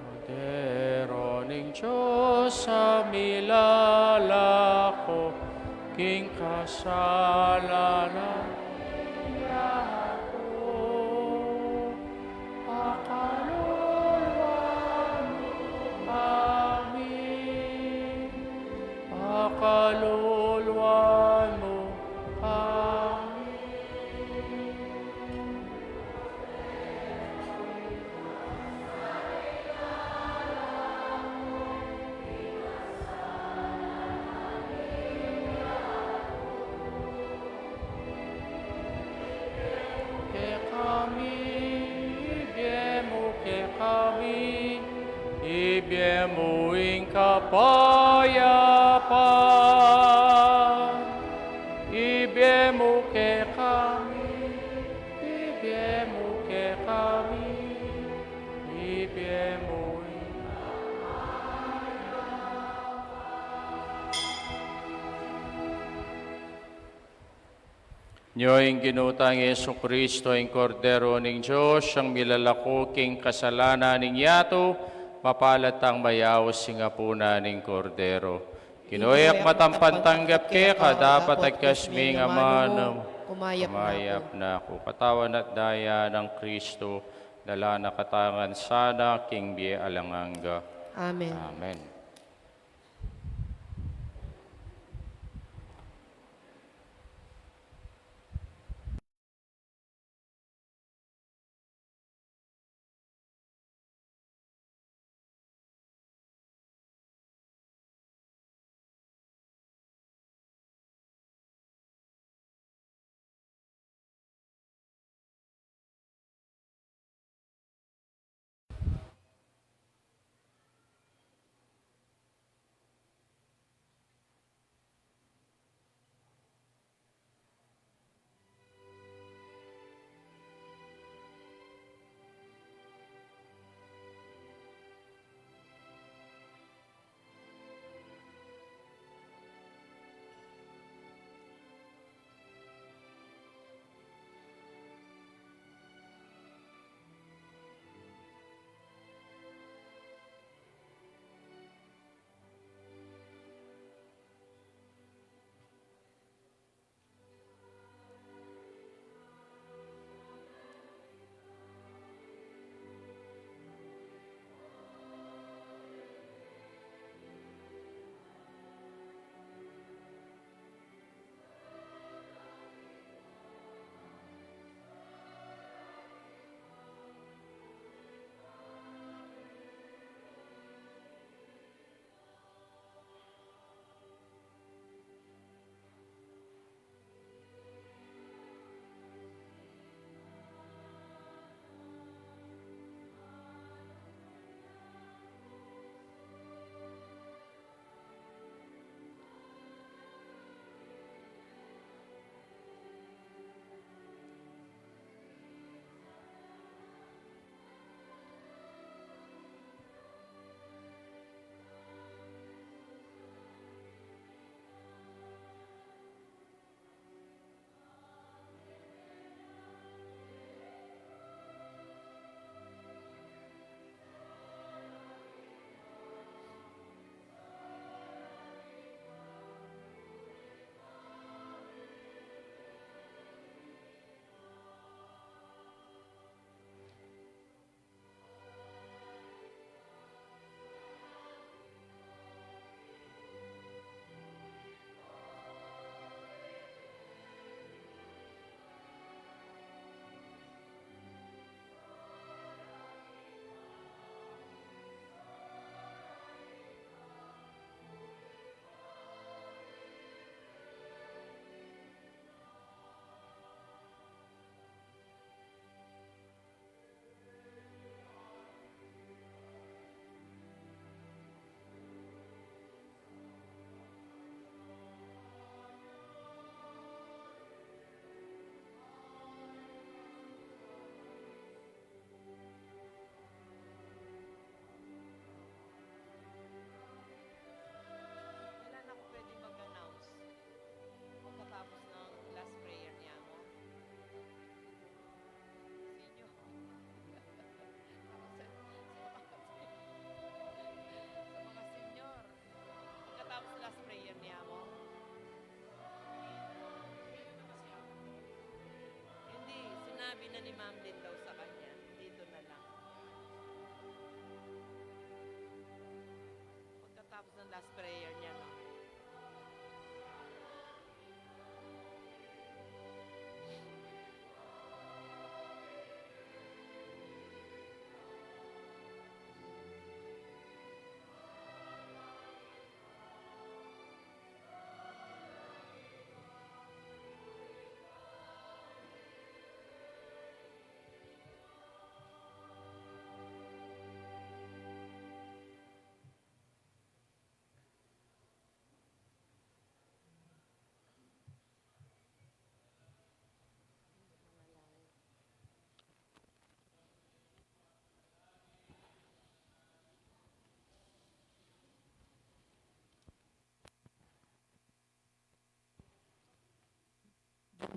Kordero ning Dios a milalako king kasalanan ning yatu. Pakaluluan mu kami, pakaluluan mu kami. Kekami, ibie mu kekami, ibie mu ing kapayapan, ibie mu kekami, ibie mu kekami, ibie mu ing Nyo ing Ginu tang Jesucristo, ing Kordero ning Dios, a milalako king kasalanan ning yatu, mapalad tang mayaus king apunan ning Kordero. Ginu, e ku matampang tanggap keka, dapot agkas mu ing amanu mu, kumayap na ku. Katawan at daya nang Kristo, dala na katamu ngan sana king bie alang angga. Amen. Amen.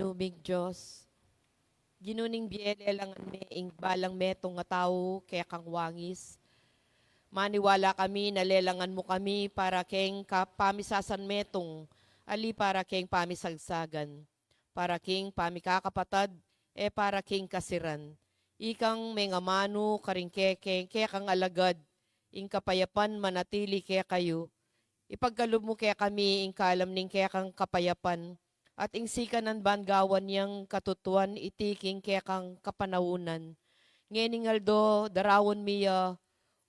Ginung Dios, Ginu ning bie, lelangan me ing balang metung a tau kekang wangis. Maniwala kami na lelangan mu kami para keng ka-, pamisasan metung, ali para keng pamisagsagan, para keng pamikakapatad, e para keng kasiran. Ikang mengamanu karing kekeng, kekang alagad, ing kapayapan manatili kekayu. Ipagkalub mu kekami ing kalam ning kekang kapayapan, at ing sikanan ban gawan yang katutuan iti king kekang kapanaunan. Ngening aldo, darawan mi ya,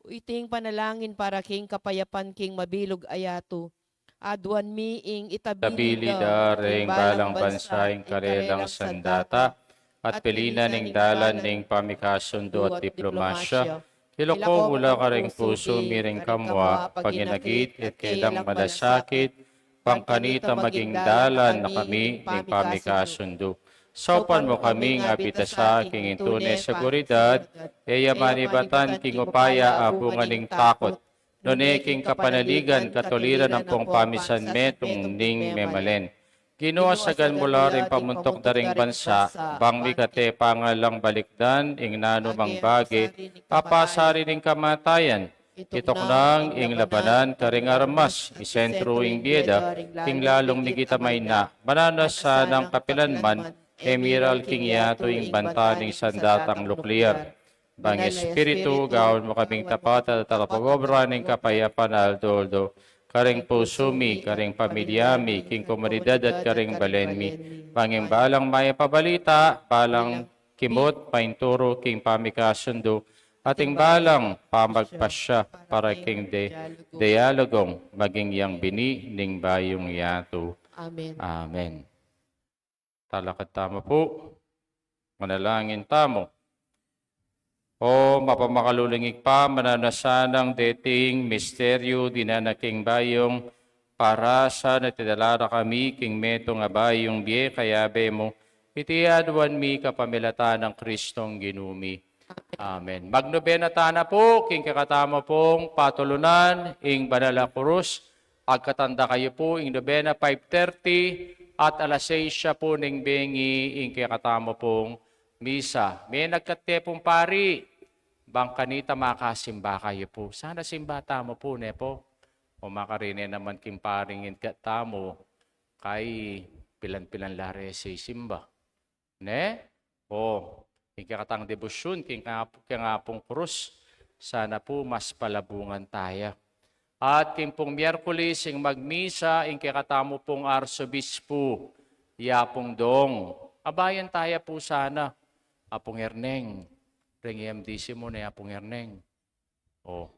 iting panalangin para king kapayapan king mabilug a yatu. Aduan mi ing itabili da ring balang bansa ing karelang sandata, at pilinan ing dalan ning pamikasundu at diplomasya. Ilako mu la karing pusu mi ring kamua, panginagit, at kelang malasakit, bang kanita maging dalan na kami ning pamikasundu. Saupan mu kaming abitasa king intune seguridad, e ya manibatan king upaya a bunga ning takut, nune king kapanaligan, katuliran ampong pamisan metung ning memalen. Ginu, asagan mu la ring pamuntuk da ring bansa, bang mikate pa nga lang balikdan ing nanumang bage, papasari ning kamatayan. Ituknang ing labanan karing armas, isentru ing bie da, king lalung migit a mayna, mananu na sanang kapilanman, e miral king yatu ing banta ning sandatang nuklear. Bang Espiritu, gawan mu kaming tapat at talapag-obra ning kapayapan aldo-aldo, karing pusu mi, karing pamilya mi, king komunidad at karing balen mi. Bang ing balang mayap a balita, balang kimut, painturu king pamikasundu, at ing balang pamagpasya para king de-, dialogong maging yang bini ning bayung yatu. Amen. Amen. Talakad tamu pu. Manalangin tamu. O mapamakalulung Ibpa, mananu na sanang deting misteryu dinan na king bayung parasan, at idala na kami king metung a bayung bie, kayabe mu iti aduan mi kapamilatan nang Kristong Ginu mi. Amen. Magnobena tana pu king kekatamu pung patulunan ing banal a kurus. Pagkatan da kayu pu ing nobena, five thirty, at alas seis ya pu ning bengi ing kekatamu pung misa. Menagkat te pung pari, bang kanita makasimba kayu pu. Sana simba tamu pu, ne pu? O makarine naman king paring inagkat tamu, kay pilan-pilan la resi simba. Ne? O, ing kekatang debosyun king Ap-, king Apung Krus, sana pu mas palabungan taya. At king pung Miyerkules, ing magmisa ing kekatamu pung arsobispu, i Apung Dong. Abayan taya pu sana, Apung Erneng. Reng M D C mu ne, Apung Erneng. O,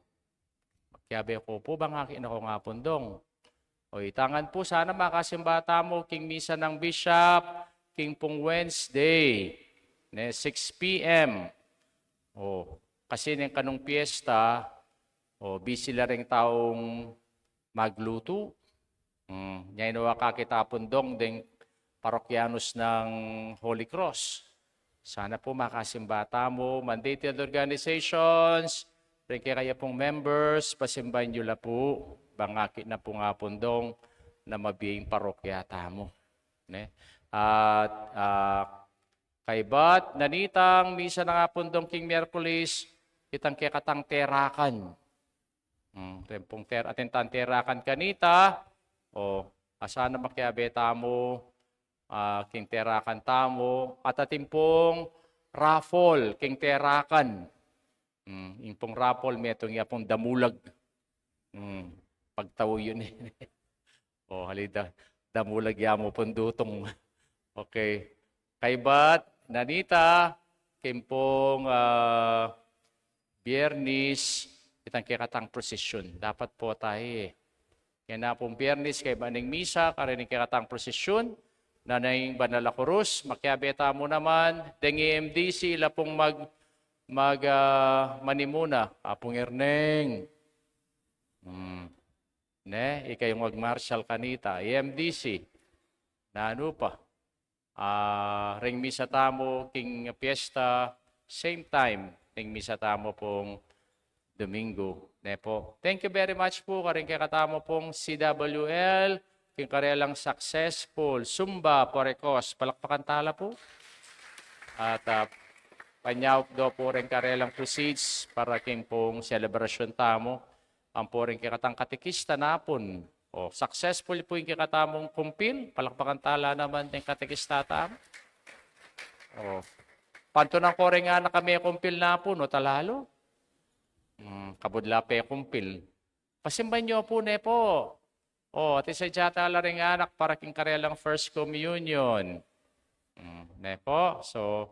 makiabe ku pu, bang akit na kung Apung Dong. O, itangan pu, sana makasimba tamu king misa nang bishop king pung Wednesday, ne, six P M. O, kasi neng kanung piyesta, o, busy la ring taung maglutu. Hmm, nya ino akakit, Apung Dong, deng parokyanus nang Holy Cross. Sana pu makasimba tamu, mandated organizations, ring kekayu pung members, pasimban yu la pu, bang akit na pung Apung Dong na mabie ing parokya tamu. Ne? At, ah, kaybat na nitang misa nang Apung Dong king Miyerkules, itang kekatang terakan. Hmm, reng pung ter-, atin tang terakan kanita. O, a sana makiabe tamu, ah, king terakan tamu, at atin pung raffle king terakan. Hmm, ing pung raffle, metung ya pung damulag. Hmm, pagtau yu ne. O, halida, damulag ya mu pung dutung. Okay. Kaybat na nita, king pung, ah, Biyernes, itang kekatang prosesyon. Dapat pu tamu, e. Kaya na pung Biyernes, kaybat ning misa, karin ing kekatang prosesyon, na ning banal a kurus, makiabe tamu naman, deng M D C, ila pung mag-, mag-, ah, manimuna, Apung Erneng. Hmm. Ne, ikayu ing magmarshal kanita, M D C. Nanu pa? Ah, ring misa tamu king piyesta, same time ring misa tamu pung Domingo, ne pu. Thank you very much pu karing kekatamu pung C W L, king karelang successful Zumba Parekos. Palakpakan tala pu. At, ah, panyaup do pu ring karelang proceeds para king pung selebrasyun tamu. Ampo ring kekatang katekista napun. O, successful pu ing kekatamung kumpil. Palakpakan tala naman ding katekista tamu. O, pantunan ko ring anak a mekumpil napun, o talalu. Hmm, kabud la pekumpil. Pasimban yu pu, ne pu. O, atisadya tala ring anak para king karelang first communion. Hmm, ne pu. So,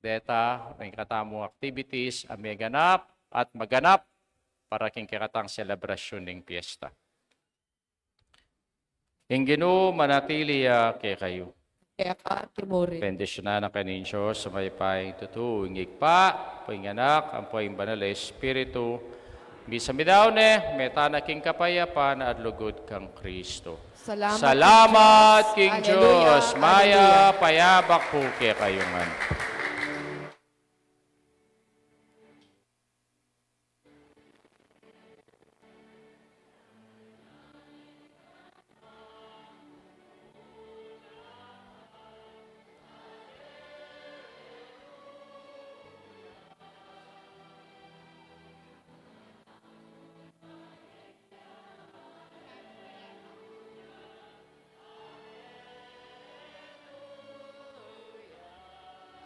deta ring kekatamung activities a meganap at maganap para king kekatang selebrasyun ning piyesta. Ing Ginu manatili ya kekayu. Keka ki murin. Bendisyunan na kayu ning Dios a mayupayang tutu, ing Ibpa, ampo ing Anak, ampo ing Banal a Espiritu. Misambi da ne, mete na king kapayapan at lugud kang Kristo. Salamat king Dios. Mayap a abak pu kekayu ngan.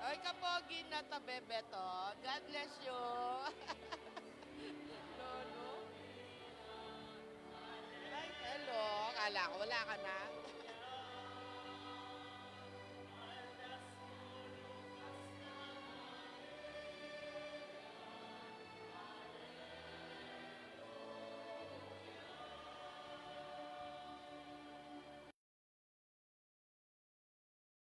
Ay, kapogi na ta, Bebeto. God bless you. Lolo. Ay, hello. Kala ko wala ka na.